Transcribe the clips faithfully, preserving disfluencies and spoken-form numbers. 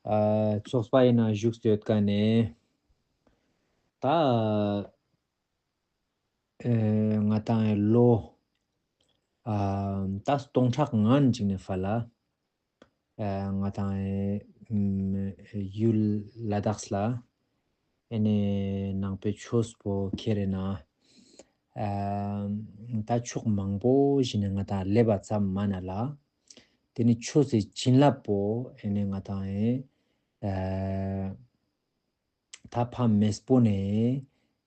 ཨ་ཚོགས་པ་ཡིན་ན་བཞུགས་ཏེ་ཡོད་ཀ་ནས་ད་ཨེ་ང་ཏང་ལོ་ཨ་ད་སྟོང་ཕྲག་ལྔ་ཅིག་ནས་ཕར་ལ་ཨ་ང་ཏང་ཨེ་ཡུལ་ལ་དྭགས་ལ་ཨེ་ནས་ནང་པའི་ཆོས་པོ་ཁྱེར་ན་ཨ་ད་ཕྱོགས་མང་པོ་ཞིག་ནས་ང་ཏང་སླེབས་པ་ཙམ་མ་ན་ལ། དེ་ནི་ཆོས་སི་བྱིན་རླབས་པོ་ཨེ་ནས་ང་ཏང་ཨེ་ཨ་ད་ཕ་མེས་པོ་ནས་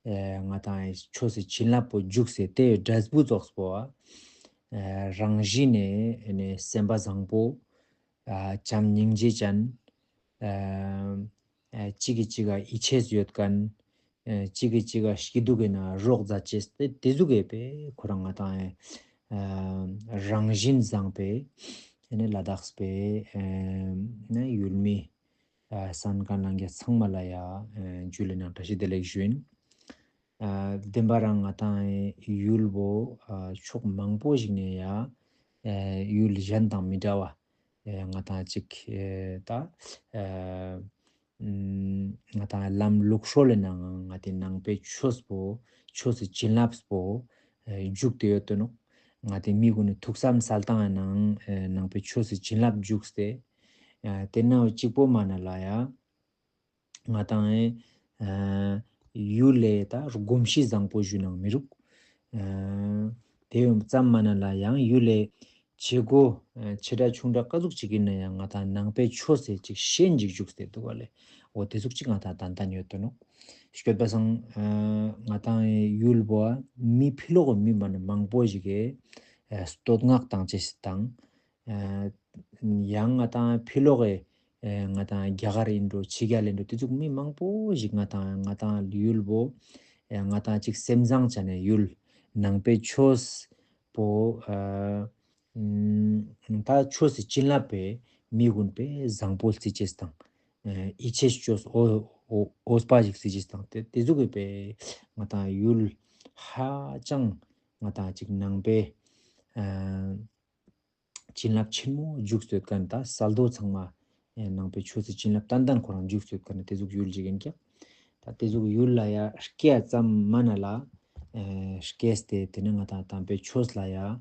ཨེ་ང་ཏང་ཨེ་ཆོས་སི་བྱིན་རླབས་པོ་འཇུག་སེ་དེ་འབྲས་བུ་ཙོགས་པོ་ཨེ་རང་བཞིན་ནས་ཨེ་ནས་སེམས་པ་བཟང་པོ་ཨ་བྱམས་སྙིང་རྗེ་ཅན་ཨ་ཨ་གཅིག་གིས་གཅིག་ག་ཡིད་ཆེས་ཡོད་མཁན་ཨ་གཅིག་གིས་གཅིག་ག་སྐྱིད་སྡུག་གི་ན་རོགས་མཛད་ཅེས་ཏེ་དེ་ཟུག་གི་པའི་ཁོ་རང་ང་ཏང་ཨེ་ཨ་རང་བཞིན་བཟང་པའི་ཨེ་ནས་ལ་དྭགས་པའི་ཨེ་ནས་ཡུལ་མི་ཨ་གསན་མཁན་ནང་གི་ཚང་མ་ལ་ཡ་ཨ་ཇུ་ལེ་ནང་བཀྲ་ཤིས་བདེ་ལེགས་ཞུ་ཡིན། ཨ་བདེན་པ་རང་ང་ཏང་ཡུལ་བོ་ཨ་ཕྱོགས་མང་པོ་ཞིག་ནས་ཡ་ཨ་ཡུལ་གཞན་དང་མི་འདྲ་བ་ཨ་ང་ཏང་ཅིག་ཨ་ད་ཨ་ང་ཏང་ལམ་ལུགས་སྲོལ་ལས་ནང་ང་ཏི་ནང་པའི་ཆོས་པོ་ཆོས་སི་བྱིན་རླབས་པོ་ཨ་འཇུག་སྟེ་ཡོད་དོ་ནོག། ང་ཏི་མི་གུན་ནི་ཐུགས་བསམ་སལ་སྟངས་ནང་ཨ་ནང་པའི་ཆོས་སི་བྱིན་རླབས་འཇུག་སྟེ་ཨ་དེ་ན་གཅིག་པོ་མ་ན་ལ་ཡ་ང་ཏང་ཨེ་ཨ་ཡུལ་ལས་ད་གོམས་གཤིས་བཟང་པོ་ཞུ་ནང་མི་རུག། ཨ་དེ་ཙམ་མ་ན་ལ་ཡང་ཡུལ་ལས་བྱེད་སྒོ་ཨ་ཆེ་དྲག་ཆུང་དྲག་ག་ཟུག་ཅིག་ཡིན་ན་ཡང་ང་ཏང་ནང་པའི་ཆོས་སི་ཅིག་ཤན་ཅིག་འཇུག་སྟེ་འདུག་པ་ལས། འོ་དེ་ཟུག་ཅིག་ང་ཏང་ཏན་ཏན་ཡོད་དོ་ནོག། སྐྱོད་པ་སང་ཨ་ང་ཏང་ཡུལ་བོ་མི་ཕི་ལོག་མི་མ་ན་མང་པོ་ཞིག་གི་ཨ་བསྟོད་བསྔགས་བཏང་ཅེས་སི་དང་ཨ་ཡང་ང་ཏང་ཕི་ལོག་གི་ཨ་ང་ཏང་རྒྱ་གར་ཡིན་འགྲོ་ཕྱི་རྒྱལ་ཡིན་འགྲོ་དེ་ཚོ་མི་མང་པོ་ཞིག་ང་ཏང་ང་ཏང་ཡུལ་བོ་ཨ་ང་ཏང་ཅིག་སེམས་བཟང་ཅན་ནི་ཡུལ་ནང་པའི་ཆོས་པོ་ཨ་ད་ཆོས་སི་བྱིན་རླབས་པའི་མི་གུན་པའི་བཟང་པོ་རྩི་ཅེས་དང་ཨ་ཡིད་ཆེས་ཅོས་འོ་འོ་འོས་པ་ཞིག་རྩི་ཅེས་དང་དེ་དེ་ཟུག་གི་པའི་ང་ཏང་ཡུལ་ཧ་ཅང་ང་ཏང་ཅིག་ནང་པའི་ཨ་བྱིན་རླབས་ཆེན་མོ་འཇུག་སྟེ་ཡོད་མཁན་ད་གསལ་དོ་ཚང་མ་ཨེ་ནང་པའི་ཆོས་སི་བྱིན་རླབས་ཏན་ཏན་ཁོ་རང་འཇུག་སྟེ་ཡོད་མཁན་དེ་ཟུག་ཡུལ་ཅིག་ཡིན་ཀྱང་ད་དེ་ཟུག་ཡུལ་ལ་ཡ་སྐྱེ་ཙམ་མ་ན་ལ་ཨེ་སྐྱེས་ཏེ་དེ་ནས་ང་ཏང་དམ་པའི་ཆོས་ལ་ཡ་ཨེ་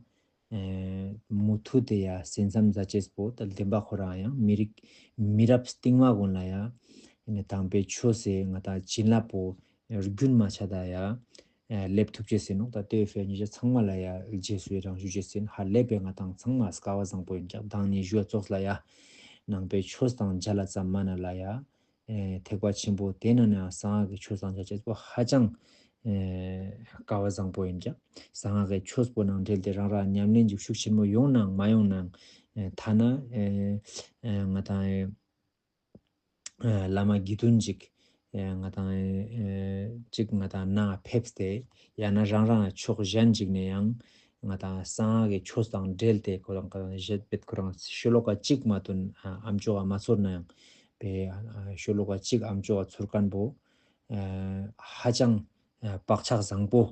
མུ་མཐུད་དེ་ཡ་སེམས་ཙམ་མཛད་ཅེས་པོ་ད་བདེན་པ་ཁོ་རང་ཡང་མི་རིགས་མི་རབས་རྟིང་མ་གུན་ལ་ཡ་ཨེ་ནས་དམ་པའི་ཆོས་སི་ང་ཏང་བྱིན་རླབས་པོ་རྒྱུན་མ་ཆད་ད་ཡ་ཨ་སླེབས་ཐུབ་ཅེས་ཡིན་ནོག། ད་དེ་བས་ཉེ་ཞ་ཚང་མ་ལ་ཡ་རྗེས་སུ་ཡི་རང་ཞུ་ཅེས་ཡིན། ཧ་ལས་པའི་ང་ཏང་ཚང་མ་སྐལ་བ་བཟང་པོ་ཡིན་ཀྱང་དང་ཉེ་ཞུ་ཙོགས་ལ་ཡ་ནང་པའི་ཆོས་དང་མཇལ་ལ་ཙམ་མ་ན་ལ་ཡ་ཨེ་ཐེག་པ་ཆེན་པོ་དེ་ནང་ནས་གསང་སྔགས་ཀྱི་ཆོས་དང་མཇལ་ཅེས་པོ་ཧ་ཅང་ཨེ་སྐལ་བ་བཟང་པོ་ཡིན་ཀྱང་གསང་སྔགས་ཀྱི་ཆོས་པོ་ནང་འབྲེལ་ཏེ་རང་རང་ཉམས་ལེན་ཅིག་ཤུགས་ཆེན་མོ་ཡོང་ནའང་མ་ཡོང་ནའང་ཨེ་ཐ་ན་ཨེ་ཨེ་ང་ཏང་ཨེ་ཨ་བླ་མ་དགེ་འདུན་ཅིག་ཨ་ང་ཏང་ཨ་ཅིག་ང་ཏང་ནང་ཕེབས་ཏེ་ཡང་ན་རང་རང་ཕྱོགས་གཞན་ཅིག་ནས་ཡང་ང་ཏང་གསང་སྔགས་ཀྱི་ཆོས་དང་འབྲེལ་ཏེ་ཁོ་རང་ཁོ་རང་ཞེས་པའི་ཁོ་རང་ཤོ་ལོ་ཀ་གཅིག་མ་ཐོན་ཨ་ཨམ་ཅོག་ག་མ་ཚོར་ན་ཡང་པའི་ཨ་ཤོ་ལོ་ཀ་གཅིག་ཨམ་ཅོག་ག་ཚོར་མཁན་པོ་ཨ་ཧ་ཅང་ཨ་བག་ཆགས་བཟང་པོ་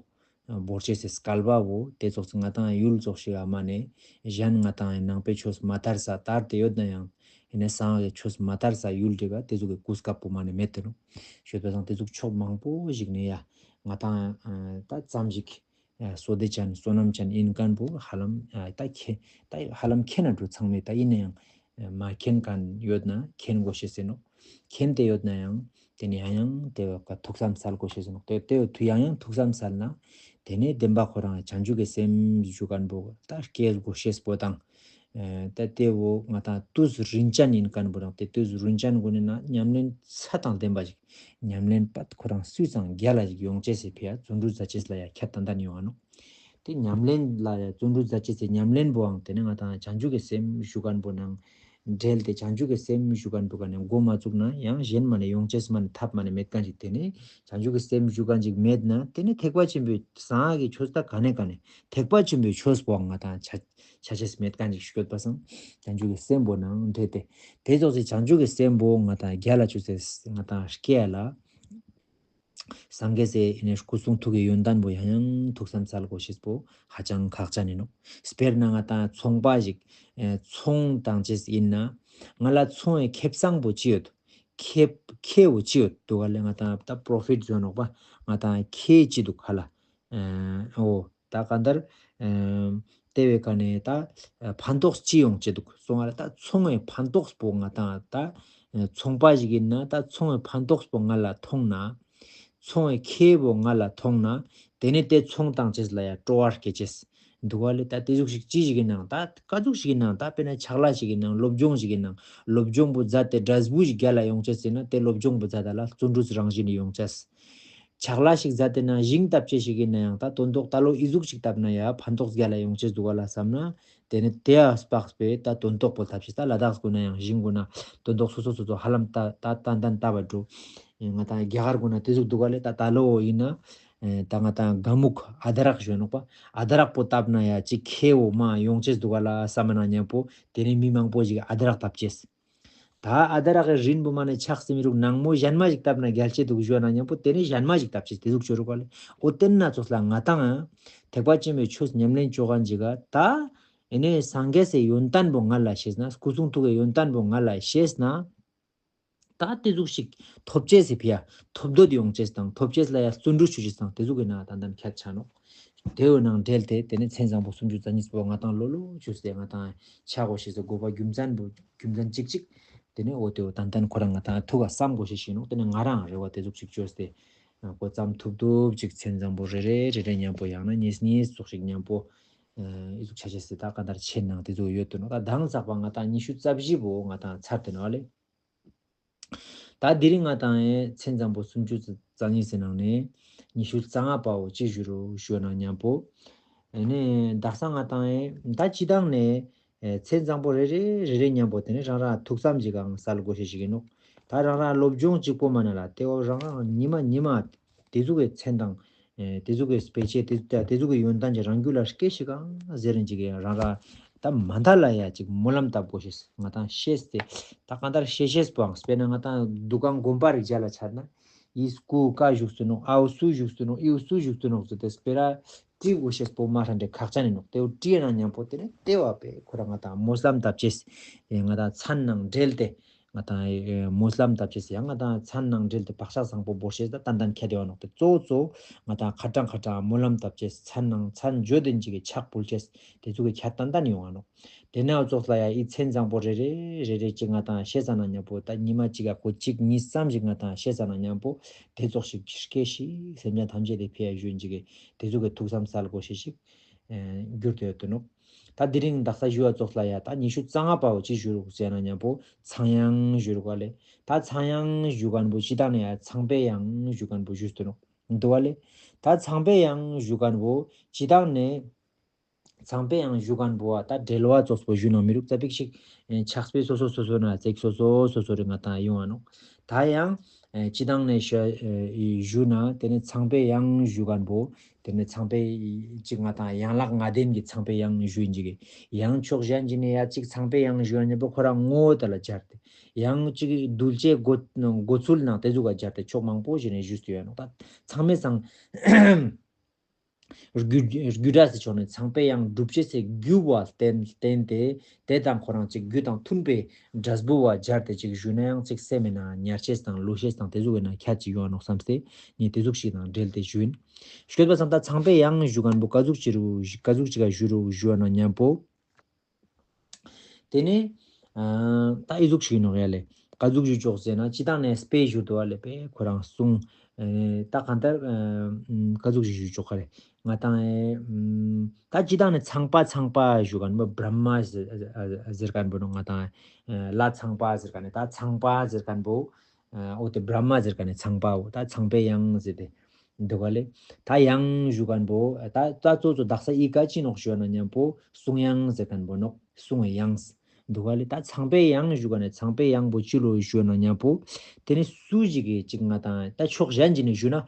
བོར་ཅེས་སི་སྐལ་བ་བོ་དེ་ཙོགས་སི་ང་ཏང་ཡུལ་ཙོགས་ཤིག་ཨ་མ་ནས་གཞན་ང་ཏང་ནང་པའི་ཆོས་མ་དར་ས་དར་ཏེ་ཡོད་ན་ཡང་ཡིན་ནས་གསང་སྔགས་ཀྱི་ཆོས་མ་དར་ས་ཡུལ་འདི་ག་དེ་ཙོགས་སི་གོ་སྐབས་པོ་མ་ནས་མེད་དེ་ནོག། ཤོད་པ་སང་དེ་ཙོགས་ཕྱོགས་མང་པོ་ཞིག་ནས་ཡ་ང་ཏང་ཨ་ད་ཙམ་ཞིག་ཨ་བསོད་བདེ་ཅན་བསོད་ནམས་ཅན་ཡིན་མཁན་པོ་ཧ་ལམ་ཨ་ད་མཁྱེན་ད་ཧ་ལམ་མཁྱེན་ན་འགྲོ་ཚང་མས། ད་ཡིན་ན་ཡང་མ་མཁྱེན་མཁན་ཡོད་ན་མཁྱེན་དགོས་ཤེས་ཡིན་ནོག། མཁྱེན་ཏེ་ཡོད་ན་ཡང་དེ་ནས་ཡང་ཡང་དེ་བོ་ཀ་ཐུགས་བསམ་སལ་དགོས་ཤེས་ཡིན་ནོག། དེ་དེ་བོ་ཐུ་ཡང་ཡང་ཐུགས་བསམ་སལ་ན་དེ་ནས་བདེན་པ་ཁོ་རང་བྱང་ཆུབ་ཀྱི་སེམས་ཞུ་མཁན་པོ་ད་སྐྱེ་དགོས་ཤེས་པོ་དང་ཨ་ད་དེ་བོ་ང་ཏང་དུས་རིན་ཅན་ཡིན་མཁན་པོ་དང་དེ་དུས་རིན་ཅན་གུན་ནི་ན་ཉམས་ལེན་ཚད་དང་ལྡན་པ་ཞིག་ཉམས་ལེན་པད་ཁོ་རང་སུས་ཙང་རྒྱལ་ལ་ཞིག་ཡོང་ཅེས་སི་ཕི་ཡ་བརྩོན་འགྲུས་མཛད་ཅེས་ལ་ཡ་ཁྱད་ཏན་ཏན་ཡོང་ང་ནོག། དེ་ཉམས་ལེན་ལ་ཡ་བརྩོན་འགྲུས་མཛད་ཅེས་སི་ཉམས་ལེན་པོའང་དེ་ནས་ང་ཏང་བྱང་ཆུབ་ཀྱི་སེམས་ཞུ་མཁན་པོ་ནང་འབྲེལ་ཏེ་བྱང་ཆུབ་ཀྱི་སེམས་ཞུ་མཁན་པོ་ག་ནས་འགོ་མ་བཙུགས་ན་ཡང་གཞན་མ་ནས་ཡོང་ཅེས་མ་ནས་ཐབས་མ་ནས་མེད་མཁན་ཞིག། དེ་ནས་བྱང་ཆུབ་ཀྱི་སེམས་ཞུ་མཁན་ཞིག་མེད་ན་དེ་ནས་ཐེག་པ་ཆེན་པོའི་གསང་སྔགས་ཀྱི་ཆོས་ད་ག་ནས་ག་ནས་ཐེག་པ་ཆེན་པོའི་ཆོས་པོའང་ང་ཏང་ཆ་ཆ་ཅེས་མེད་མཁན་ཞིག་ཤོད་པ་སང་བྱང་ཆུབ་ཀྱི་སེམས་པོ་ནང་འབྲེལ་ཏེ་དེ་ཙོགས་སི་བྱང་ཆུབ་ཀྱི་སེམས་པོ་ང་ཏང་རྒྱལ་ལ་ཅོས་ཏེ་ང་ཏང་སྐྱེ་ཡ་ལ། སངས་རྒྱས་སི་ཨེ་ནས་སྐུ་གསུང་ཐུགས་ཀྱི་ཡོན་ཏན་པོ་ཡང་ཡང་ཐུགས་བསམ་སལ་དགོས་ཤེས་པོ་ཧ་ཅང་ཁག་ཅན་ཡིན་ནོག། དཔེར་ན་ང་ཏང་ཚོང་པ་ཞིག་ཨེ་ཚོང་བཏང་ཅེས་ཡིན་ན་ང་ལ་ཚོང་ངི་ཁེ་བཟང་པོ་ཅི་ཡོད། ཁེ་ཁེ་བོ་ཅི་ཡོད་དུག་ག་ལེ། ང་ཏང་ད་པྲོ་ཕིཊ་ཟེར་ནོག་པ། ང་ཏང་ཁེ་ཅི་དུག་ཧ་ལ། ཨ་འོ་ད་ག་འདར་ཨ་ཏེ་བོའི་ཀ་ནེ་ད་ཨ་ཕན་ཐོགས་ཅི་ཡོང་ཅེས་དུག་སོང་ང་ལེ། ད་ཚོང་བའི་ཕན་ཐོགས་པོ་ང་ཏང་ད་ཨ་ཚོང་པ་ཞིག་ཨིན་ན་ད་ཚོང་བའི་ཕན་ཐོགས་པོ་ང་ལ་ཐོང་ན། ཚོང་བའི་ཁེ་བོ་ང་ལ་ཐོང་ན། ཏེ་ནེ་ཏེ་ཚོང་བཏང་ཅེས་ལ་ཡ་སྤྲོ་བ་སྐྱེ་ཅེས་དུག་ག་ལེ། ད་ཏེ་ཟུག་ཞིག་ཅི་ཞིག་ཨིན་ནའང་ད་ཀ་ཟུག་ཞིག་ཨིན་ནའང་ད་དཔེར་ན་ཕྱག་ལས་ཞིག་ཨིན་ནའང་སློབ་སྦྱོང་ཞིག་ཨིན་ནའང་སློབ་སྦྱོང་བོ་མཛད་དེ་འབྲས་བུ་ཞིག་རྒྱལ་ལ་ཡོང་ཅེས་ཨིན་ན་ཏེ་སློབ་སྦྱོང་བོ་མཛད་ད་ལ་བརྩོན་འགྲུས་རང་བཞིན་ནེ་ཡོང་ཅེས། ཕྱག་ལས་ཞིག་མཛད་དེ་ན་ཞིང་བཏབ་ཅེས་ཞིག་ཨིན་ནའང་ད་དོན་ཐོག་ད་ལོ་ཨི་ཟུག་ཞིག་བཏབ་ན་ཡ་ཕན་ཐོགས་རྒྱལ་ལ་ཡོང་ཅེས་དུག་ག་ལ་བསམ་ན། ཏེ་ནེ་ཏེ་ཡ་སྤགས་པའི་ད་དོན་ཐོག་པོ་ཐབས་ཤེས་ད་ལ་དྭགས་གུན་ན་ཡང་ཞིང་གུན་ན་དོན་ཐོག་སོ་སོ་སོ་སོ་ཧ་ལམ་ད་ད་ཏན་ཏན་བཏབ་བ་འགྲོ། ཨེ་ང་ཏང་རྒྱ་གར་གུན་ན་ཏེ་ཟུག་དུག་ག་ལེ། ད་ད་ལོ་ཨིན་ན་ཨེ་ད་ང་ཏང་ག་མུག་ཨ་དར་ཁ་ཞུ་ནོག་པ། ཨ་དར་ཁ་པོ་བཏབ་ན་ཡ་ཅིག་ཁེ་བོ་མ་ཡོང་ཅེས་དུག་ག་ལ་བསམ་ན་ཉམ་པོ་ཏེ་ནེ་མི་མང་པོ་ཞིག་ཨ་དར་ཁ་བཏབ་ཅེས། ད་ཨ་དར་ཁ་གི་རིན་པོ་མ་ནེ་ཆག་སེ་མི་རུག་ནང་མོ་ཞན་མ་ཞིག་བཏབ་ན་རྒྱལ་ཅེས་དུག་ཞུ་ན་ཉམ་པོ་ཏེ་ནེ་ཞན་མ་ཞིག་བཏབ་ཅེས་ཏེ་ཟུག་ཅོ་རུག་ག་ལེ། འོ་ཏེ་ན་ཙོགས་ལ་ང་ཏང་ཐེག་པ་ཆེན་པོའི་ཆོས་ཉམས་ལེན་ཅོ་ཁན་ཞིག་ག་ད་ཨེ་ནེ་སངས་རྒྱས་སི་ཡོན་ཏན་པོ་ང་ལ་ཤེས་ན་སྐུ་གསུང་ཐུགས་ཀྱི་ཡོན་ཏན་པོ་ང་ལ་ཤེས་ན། ད་ཏེ་ཟུག་ཞིག་ཐོབ་ཅེས་སི་ཕི་ཡ་ཐོབ་འདོད་ཡོང་ཅེས་དང་ཐོབ་ཅེས་ལ་ཡ་བརྩོན་འགྲུས་ཅོ་ཅེས་དང་ཏེ་ཟུག་གི་ནང་ཏན་ཏན་ཁྱད་ཆ་ནོག། ཏེ་བོ་ནང་འབྲེལ་ཏེ་ཏེ་ནེ་མཚན་བཟང་པོ་སུམ་ཅུ་རྩ་གཉིས་པོ་ང་ཏང་ལོ་ལོ་ཅོས་ཏེ་ང་ཏང་ཆ་གོ་ཤེས་སི་དགོས་པ་རྒྱུ་མཚན་པོ་རྒྱུ་མཚན་ཅིག་ཅིག་ཏེ་ནེ་འོ་ཏེ་བོ་ཏན་ཏན་ཁོ་རང་ང་ཏང་ཐུགས་ཀ་བསམ་གོ་ཤེས་ཤིག་ནོག། ཏེ་ནེ་ང་རང་རེ་བ་ཏེ་ཟུག་ཅིག་ཅོས་ཏེ་གོ་ཙམ་ཐུབ་ཐུབ་ཅིག་མཚན་བཟང་པོ་རེ་རེ་རེ་རེ་ཉམ་པོ་ཡང་ན་ཉིས་ཉིས་ཙོགས་ཤིག་ཉམ་པོ་ཨེ་ཨི་ཟུག་ཆ་ཅེས་སི་ད་ག་འདར་ཆེན་ནང་ཏེ་ཟུག་ཡོད་དུ་ནོག། ད་དང་ཚག་པ་ང་ཏང་ཉི་ཤུ་རྩ་བཞི་པོ་ང་ཏང་ཚར་ཏེ་ནོག་ལེ། ད་དེ་རིང་ང་ཏང་ཨེ་མཚན་བཟང་པོ་སུམ་ཅུ་རྩ་གཉིས་སི་ནང་ནེ་ཉི་ཤུ་རྩ་ལྔ་པའོ་ཅི་ཞུ་རུག་ཞུ་ན་ཉམ་པོ། ཨེ་ནེ་དག་ས་ང་ཏང་ཨེ་ད་སྤྱི་བཏང་ནེ་ཨེ་མཚན་བཟང་པོ་རེ་རེ་རེ་རེ་ཉམ་པོ་ཏེ་ནེ་རང་རང་ཐུགས་བསམ་ཅིག་གང་སལ་གོ་ཤེས་ཤིག་ཨིན་ནོག། ད་རང་རང་སློབ་སྦྱོང་ཅིག་པོ་མ་ན་ལ་ཏེ་བོ་རང་རང་ཉི་མ་ཉི་མ་ཏེ་ཟུག་གི་མཚན་དང་ཨེ་ཏེ་ཟུག་གི་དཔེ་ཆ་ཏེ་ཏེ་ཟུག་གི་ཡོན་ཏན་ཅིག་རང་རྒྱུད་ལ་སྐྱེ་ཤིག་གང་ཟེར་རིན་ཅིག་ཡང་རང་རང་ད་མ་མཐའ་ལ་ཡ་ཅིག་སྨོན་ལམ་བཏབ་གོ་ཤེས་ང་ཏང་ཤེས་ཏེ་ད་གང་ལྟར་ཤེས་ཤེས་པོའང་དཔེར་ན་ང་ཏང་འདུ་ཁང་དགོན་པ་རིག་རྒྱ་ལ་ཆ་ན་ཨི་སྐུ་ཀ་བཞུགས་སུ་ནོག་ཨའུ་སུ་བཞུགས་སུ་ནོག་ཨིའུ་སུ་བཞུགས་སུ་ནོག་ཟེར་ཏེ་སྤེ་ར་བྲི་གོ་ཤེས་པོ་མ་ཧྲན་ཏེ་ཁག་ཅན་ཨིན་ནོག། ཏེ་བོ་བྲི་ཡ་ན་ཉམ་པོ་ཏེ་ནེ་ཏེ་བ་པེ་ཁོ་རང་ང་ཏང་སྨོན་ལམ་བཏབ་ཅེས་ཨེ་ང་ཏང་མཚན་ནང་འབྲེལ་ཏེ། ང་ཏང་ཨེ་སྨོན་ལམ་བཏབ་ཅེས་ཡང་ང་ཏང་མཚན་ནང་འབྲེལ་ཏེ་བག་ཆགས་བཟང་པོ་བོར་ཅེས་ད་ཏན་ཏན་ཁྱད་ཡོང་ནོག། ཏེ་གཙོ་བོ་གཙོ་བོ་ང་ཏང་ཁ་ཏང་ཁ་ཏང་སྨོན་ལམ་བཏབ་ཅེས་མཚན་ནང་མཚན་བརྗོད་དེན་ཅིག་གི་ཕྱག་ཕུལ་ཅེས་ཏེ་ཚོ་གི་ཁྱད་ཏན་ཏན་ཡོང་ང་ནོག། ཏེ་ནེ་ཙོགས་ལ་ཡ་ཨི་མཚན་བཟང་པོ་རེ་རེ་རེ་རེ་ཅིག་ང་ཏང་ཤེས་ས་ན་ཉམ་པོ་ད་ཉི་མ་ཅིག་ག་ཁོ་ཅིག་ཉིས་ཙམ་ཞིག་ང་ཏང་ཤེས་ས་ན་ཉམ་པོ་ཏེ་ཙོགས་ཤིག་སྐྱེ་ཤིག་སེམས་ཅན་ཐམས་ཅད་ཏེ་ཕི་ཡ་ཞུན་ཅིག་གི་ཏེ་ཚོ་གི་ཐུགས་བསམ་སལ་གོ་ཤེས་ཤིག་ཨེ་གྱུར་ཏེ་ཡོད་དུ་ནོག། ད་དེ་རིང་དག་ས་ཞུ་བ་ཙོགས་ལ་ཡ་ད་ཉི་ཤུ་རྩ་ལྔ་པའོ་ཅི་ཞུ་རུག་ཟེར་ན་ཉམ་པོ་ཚངས་དབྱངས་ཞུ་རུག་ག་ལེ། ད་ཚངས་དབྱངས་ཞུ་ཁན་པོ་སྤྱི་བཏང་ནེ་ཡ་ཚངས་པའི་དབྱངས་ཞུ་ཁན་པོ་ཞུས་ཏེ་ནོག་འདུག་ག་ལེ། ད་ཚངས་པའི་དབྱངས་ཞུ་ཁན་པོ་སྤྱི་བཏང་ནེ་ཚངས་པའི་དབྱངས་ཞུ་ཁན་པོ་ཨ་ད་འགྲེལ་བ་ཙོགས་པོ་ཞུ་ན་མི་རུག་ཙ་པིག་ཞིག་ཨེ་ཕྱག་དཔེ་སོ་སོ་སོ་སོ་ན་ཚིག་སོ་སོ་སོ་སོ་རེ་ང་ཏང་ཡོང་ང་ནོག། ད་ཡང་ཨེ་སྤྱི་བཏང་ནེ་ཞུ་ཨེ་ཞུ་ན་ཏེ་ནེ་ཚངས་པའི་དབྱངས་ཞུ་ཁན་པོ་ཏེ་ནེ་ཚངས་པའི་ཅིག་ང་ཏང་ཡན་ལག་ལྔ་ལྡན་གྱི་ཚངས་པའི་དབྱངས་ཞུ་ཡིན་ཅིག་གི་ཡང་ཕྱོགས་གཞན་ཅིག་ནེ་ཡ་ཅིག་ཚངས་པའི་དབྱངས་ཞུ་ཡ་ཉམ་པོ་ཁོ་རང་ངོ་བོ་དེ་ལ་སྦྱར་ཏེ་ཡང་ཅིག་གདུལ་བྱའི་འགོ་འགོ་ཚུལ་ནང་ཏེ་ཟུག་ག་སྦྱར་ཏེ་ཕྱོགས་མང་པོ་ཞིག་ནེ་ཞུས་ཏེ་ཡོད་ནོག། ད་ཚང་མའི་སང་རྒྱུད་རྒྱུད་གྲྭ་ཟེར་ཆོག་ནེ་ཚངས་པའི་དབྱངས་སྒྲུབ་བྱེད་སའི་རྒྱུ་བོ་བསྟན་བསྟན་ཏེ་ཏེ་དང་ཁོ་རང་ཅིག་རྒྱུ་དང་མཐུན་པའི་འབྲས་བུ་བ་སྦྱར་ཏེ་ཅིག་ཞུ་ན་ཡང་ཅིག་སེམས་ནང་ཉར་ཅེས་དང་ལུས་ཤེས་དང་ཏེ་ཟུག་གི་ནང་ཁྱད་ཅིག་ཡོང་ནོག་བསམ་སྟེ་ངས་ཏེ་ཟུག་ཞིག་དང་འབྲེལ་ཏེ་ཞུ་ཡིན། ཞུས་པ་སང་ད་ཚངས་པའི་དབྱངས་ཞུ་ཁན་པོ་ཀ་ཟུག་ཅིག་རུ་ཀ་ཟུག་ཅིག་ག་ཞུ་རུ་ཞུ་བ་ན་ཉམ་པོ། ཏེ་ནེ་ཨ་ད་ཨི་ཟུག་ཞིག་ནོག་ཡ་ལེ། ཀ་ཟུག་ཞུ་ཆོག་ཟེར་ན་སྤྱི་བཏང་ནེ་དཔེ་ཞུ་དུག་ཨ་ལེ་དཔེ་ཁོ་རང་གསུང་ཨེ་ད་གང་ལྟར་ཨ་ཀ་ཟུག་ཞིག་ཞུ་ཆོག་ག་ལེ། ང་ཏང་ཨེ་ད་སྤྱི་བཏང་ནེ་ཚངས་པ་ཚངས་པ་ཞུ་ཁན་པོ་བྲཧྨ་ཟེར་ཟེར་ཁན་པོ་ནོག། ང་ཏང་ཨེ་ལྷ་ཚངས་པ་ཟེར་ཁན་ནི་ད་ཚངས་པ་ཟེར་ཁན་པོ་ཨ་འོ་ཏེ་བྲཧྨ་ཟེར་ཁན་ནི་ཚངས་པའོ། ད་ཚངས་པའི་དབྱངས་ཟེར་ཏེ་འདུག་ག་ལེ། ད་དབྱངས་ཞུ་ཁན་པོ་ད་ད་གཙོ་གཙོ་དག་ས་ཨི་ཀ་ཅི་ནོག་ཞུ་ན་ཉམ་པོ་གསུང་དབྱངས་ཟེར་ཁན་པོ་ནོག། གསུང་བའི་དབྱངས་འདུག་ག་ལེ། ད་ཚངས་པའི་དབྱངས་ཞུ་ཁན་ནི་ཚངས་པའི་དབྱངས་པོ་ཅི་ལོ་ཞུ་ན་ཉམ་པོ་ཏེ་ནེ་སུ་ཞིག་གི་ཅིག་ང་ཏང་ད་ཕྱོགས་གཞན་ཅིག་ནེ་ཞུ་ན་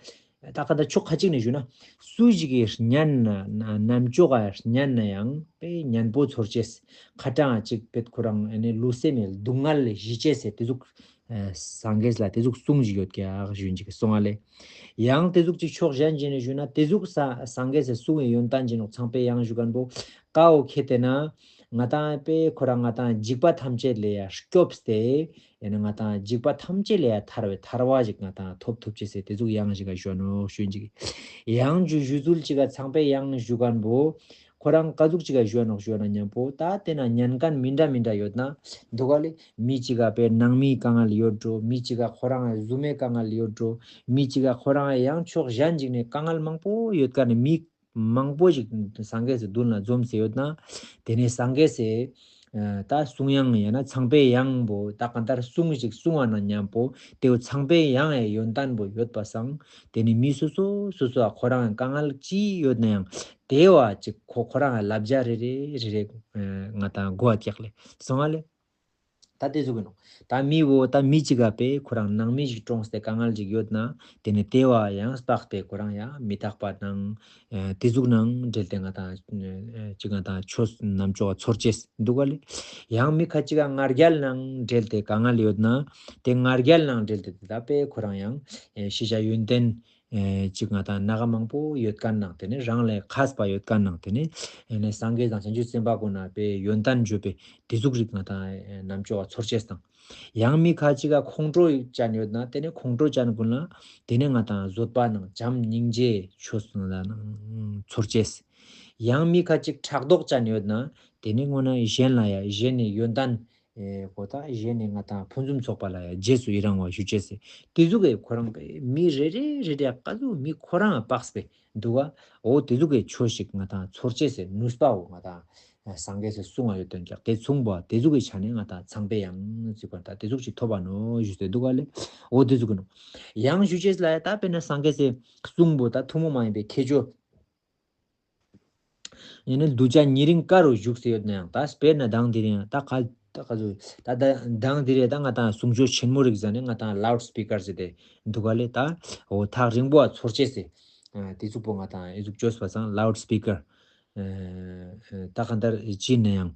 ད་ག་ད་ཕྱོགས་ཁ་ཅིག་ནེ་ཞུ་ན་སུ་ཞིག་གི་སྙན་ན་ན་རྣམ་ཅོག་ག་སྙན་ན་ཡང་དཔེ་སྙན་པོ་ཚོར་ཅེས་ཁ་ཏང་ཅིག་པེད་ཁོ་རང་ཨ་ནི་ལུས་སེམས་སྡུག་བསྔལ་ལས་ཞི་ཅེས་ཟེར་ཏེ་ཟུག་ཨ་སངས་རྒྱས་ལ་ཏེ་ཟུག་གསུངས་ཤིག་ཡོད་ཀྱག་ཞུ་ཡིན་ཅིག་གསུང་ཨ་ལེ། ཡང་ཏེ་ཟུག་ཅིག་ཕྱོགས་གཞན་ཅིག་ནེ་ཞུ་ན་ཏེ་ཟུག་ས་སངས་རྒྱས་སི་གསུང་བའི་ཡོན་ཏན་ཅིག་ནོག། ཚངས་པའི་དབྱངས་ཞུ་ཁན་པོ་ཀ་བོ་ཁྱེར་ཏེ་ན་ ང་ཏང་པེ་ཁོ་རང་ང་ཏང་འཇིགས་པ་ཐམས་ཅད་ལས་ཡ་སྐྱོབས་ཏེ་ཡང་ན་ང་ཏང་འཇིགས་པ་ཐམས་ཅད་ལས་ཡ་ཐར་བའི་ཐར་བ་ཞིག་ང་ཏང་ཐོབ་ཐུབ་ཅེས་སི་དེ་ཟུག་གཡང་ཞིག་ག་ཞུ་ནོག་ཞུ་ཅིག། གཡང་ཞུ་ཞུ་ཚུལ་ཅིག་ག་ཚངས་པའི་གཡང་ཞུ་མཁན་པོ་ཁོ་རང་ཀ་ཟུག་ཅིག་ག་ཞུ་ནོག་ཞུ་ན་མཉམ་པོ་ད་དེ་ན་ཉན་མཁན་མི་འདྲ་མི་འདྲ་ཡོད་ན་འདུག་ག་ལེ། མི་ཅིག་ག་པེ་ནང་མིའི་དཀའ་ངལ་ཡོད་འགྲོ། མི་ཅིག་ག་ཁོ་རང་གཟུགས་མའི་དཀའ་ངལ་ཡོད་འགྲོ། མི་ཅིག་ག་ཁོ་རང་ཡང་ཕྱོགས་གཞན་ཅིག་ནས་དཀའ་ངལ་མང་པོ་ཡོད་མཁན་ནི་མི་མང་པོ་ཞིག་སངས་རྒྱས་སི་མདུན་ལ་འཛོམས་སེ་ཡོད་ན། དེ་ནས་སངས་རྒྱས་སི་ཨ་ད་གསུང་དབྱངས་ཡང་ན་ཚངས་པའི་གཡང་པོ་ད་གང་ལྟར་གསུང་ཞིག་གསུང་བ་ན་མཉམ་པོ་དེ་བོ་ཚངས་པའི་གཡང་ཡི་ཡོན་ཏན་པོ་ཡོད་པ་སང་དེ་ནི་མི་སོ་སོ་སོ་སོ་ཁོ་རང་དཀའ་ངལ་ཅི་ཡོད་ན་ཡང་དེ་བོ་ཅིག་ཁོ་ཁོ་རང་ལབ་བྱ་རེ་རེ་རེ་རེ་ཨ་ང་ཏང་གོ་བ་རྒྱག་ལེ་སོང་བ་ལེ། ད་དེ་ཟུག་གི་ནོག། ད་མི་བོ་ད་མི་ཅིག་ག་པེ་ཁོ་རང་ནང་མི་ཞིག་གྲོངས་ཏེ་དཀའ་ངལ་ཅིག་ཡོད་ན་དེ་ནི་དེ་བོ་ཡང་དཔགས་པེ་ཁོ་རང་ཡང་མི་རྟག་པ་ནང་ཨ་དེ་ཟུག་ནང་འབྲེལ་ཏེ་ང་ཏང་ཨ་ཅིག་ང་ཏང་ཆོས་རྣམ་ཅོག་ཚོར་ཅེས་འདུག་ག་ལེ། ཡང་མི་ཁ་ཅིག་ག་ང་རྒྱལ་ནང་འབྲེལ་ཏེ་དཀའ་ངལ་ཡོད་ན་དེ་ང་རྒྱལ་ནང་འབྲེལ་ཏེ་ད་པེ་ཁོ་རང་ཡང་ཨ་ཤེས་བྱ་ཡོན་ཏན་ཨེ་ཅིག་ང་ཏང་སྣ་ཁ་མང་པོ་ཡོད་མཁན་ནང་དེ་ནི་རང་ལས་མཁས་པ་ཡོད་མཁན་ནང་དེ་ནི་ཨེ་ནི་སངས་རྒྱས་དང་བྱང་ཆུབ་སེམས་དཔའ་ཀུན་ན་པེ་ཡོན་ཏན་བརྗོད་པེ་དེ་ཟུག་རིགས་ང་ཏང་ཨེ་རྣམ་ཅོག་ཚོར་ཅེས་དང་། ཡང་མི་ཁ་ཅིག་ག་ཁོང་ཁྲོ་ཅན་ཡོད་ན་དེ་ནི་ཁོང་ཁྲོ་ཅན་ཀུན་ལ་དེ་ནི་ང་ཏང་བཟོད་པ་ནང་བྱམས་སྙིང་རྗེ་ཆོས་ཚོར་ཅེས། ཡང་མི་ཁ་ཅིག་ཕྲག་དོག་ཅན་ཡོད་ན་དེ་ནི་དངོས་ན་གཞན་ལ་ཡ་གཞན་ནི་ཡོན་ཏན་ཨེ་གོ་ད་གཞན་ནི་ང་ཏང་ཕུན་སུམ་ཚོགས་པ་ལ་ཡ་རྗེས་སུ་ཡི་རང་བ་ཞུ་ཅེས་སི་དེ་ཟུག་གི་ཁོ་རང་པེ་མི་རེ་རེ་རེ་རེ་ཀ་ཟུག་མི་ཁོ་རང་དཔགས་པེ་འདུག་ག། འོ་དེ་ཟུག་གི་ཆོས་ཤིག་ང་ཏང་ཚོར་ཅེས་སི་ནུས་པའོ་ང་ཏང་སངས་རྒྱས་སི་གསུང་བ་ཡོད་དོན་ཀྱག་དེ་མཚུངས་པ་དེ་ཟུག་གི་ཆ་ནས་ང་ཏང་ཚངས་པའི་གཡང་ཟེར་བ་ད་དེ་ཟུག་ཅིག་ཐོབ་པ་ནོག་ཞུས་ཏེ་འདུག་ག་ལེ། འོ་དེ་ཟུག་གི་ནོག། གཡང་ཞུ་ཅེས་ལ་ཡ་ད་དཔེར་ན་སངས་རྒྱས་སི་གསུང་པོ་ད་ཐུན་མོང་མ་ཡིན་པའི་ཁྱད་ཆོས། ཡང་ན་གདུལ་བྱ་ཉེ་རིང་ཀ་རུ་བཞུགས་སེ་ཡོད་ན་ཡང་ད་དཔེར་ན་མདང་དེ་རིང་ད་ག་ད་ག་ཟུག་ད་ད་མདང་དེ་རིང་ད་ང་ཏང་གསུང་ཆོས་ཆེན་མོ་རིགས་ཟེར་ནས་ང་ཏང་ལའུཌ་སྤི་ཀར་ཟེར་ཏེ་འདུག་ག་ལེ། ད་འོ་ཐག་རིང་པོ་བ་ཚོར་ཅེས་སི་ཨ་དེ་ཟུག་པོ་ང་ཏང་ཨེ་ཟུག་བཅོས་པ་སང་ལའུཌ་སྤི་ཀར་ཨ་ད་གང་ལྟར་ཅི་ན་ཡང་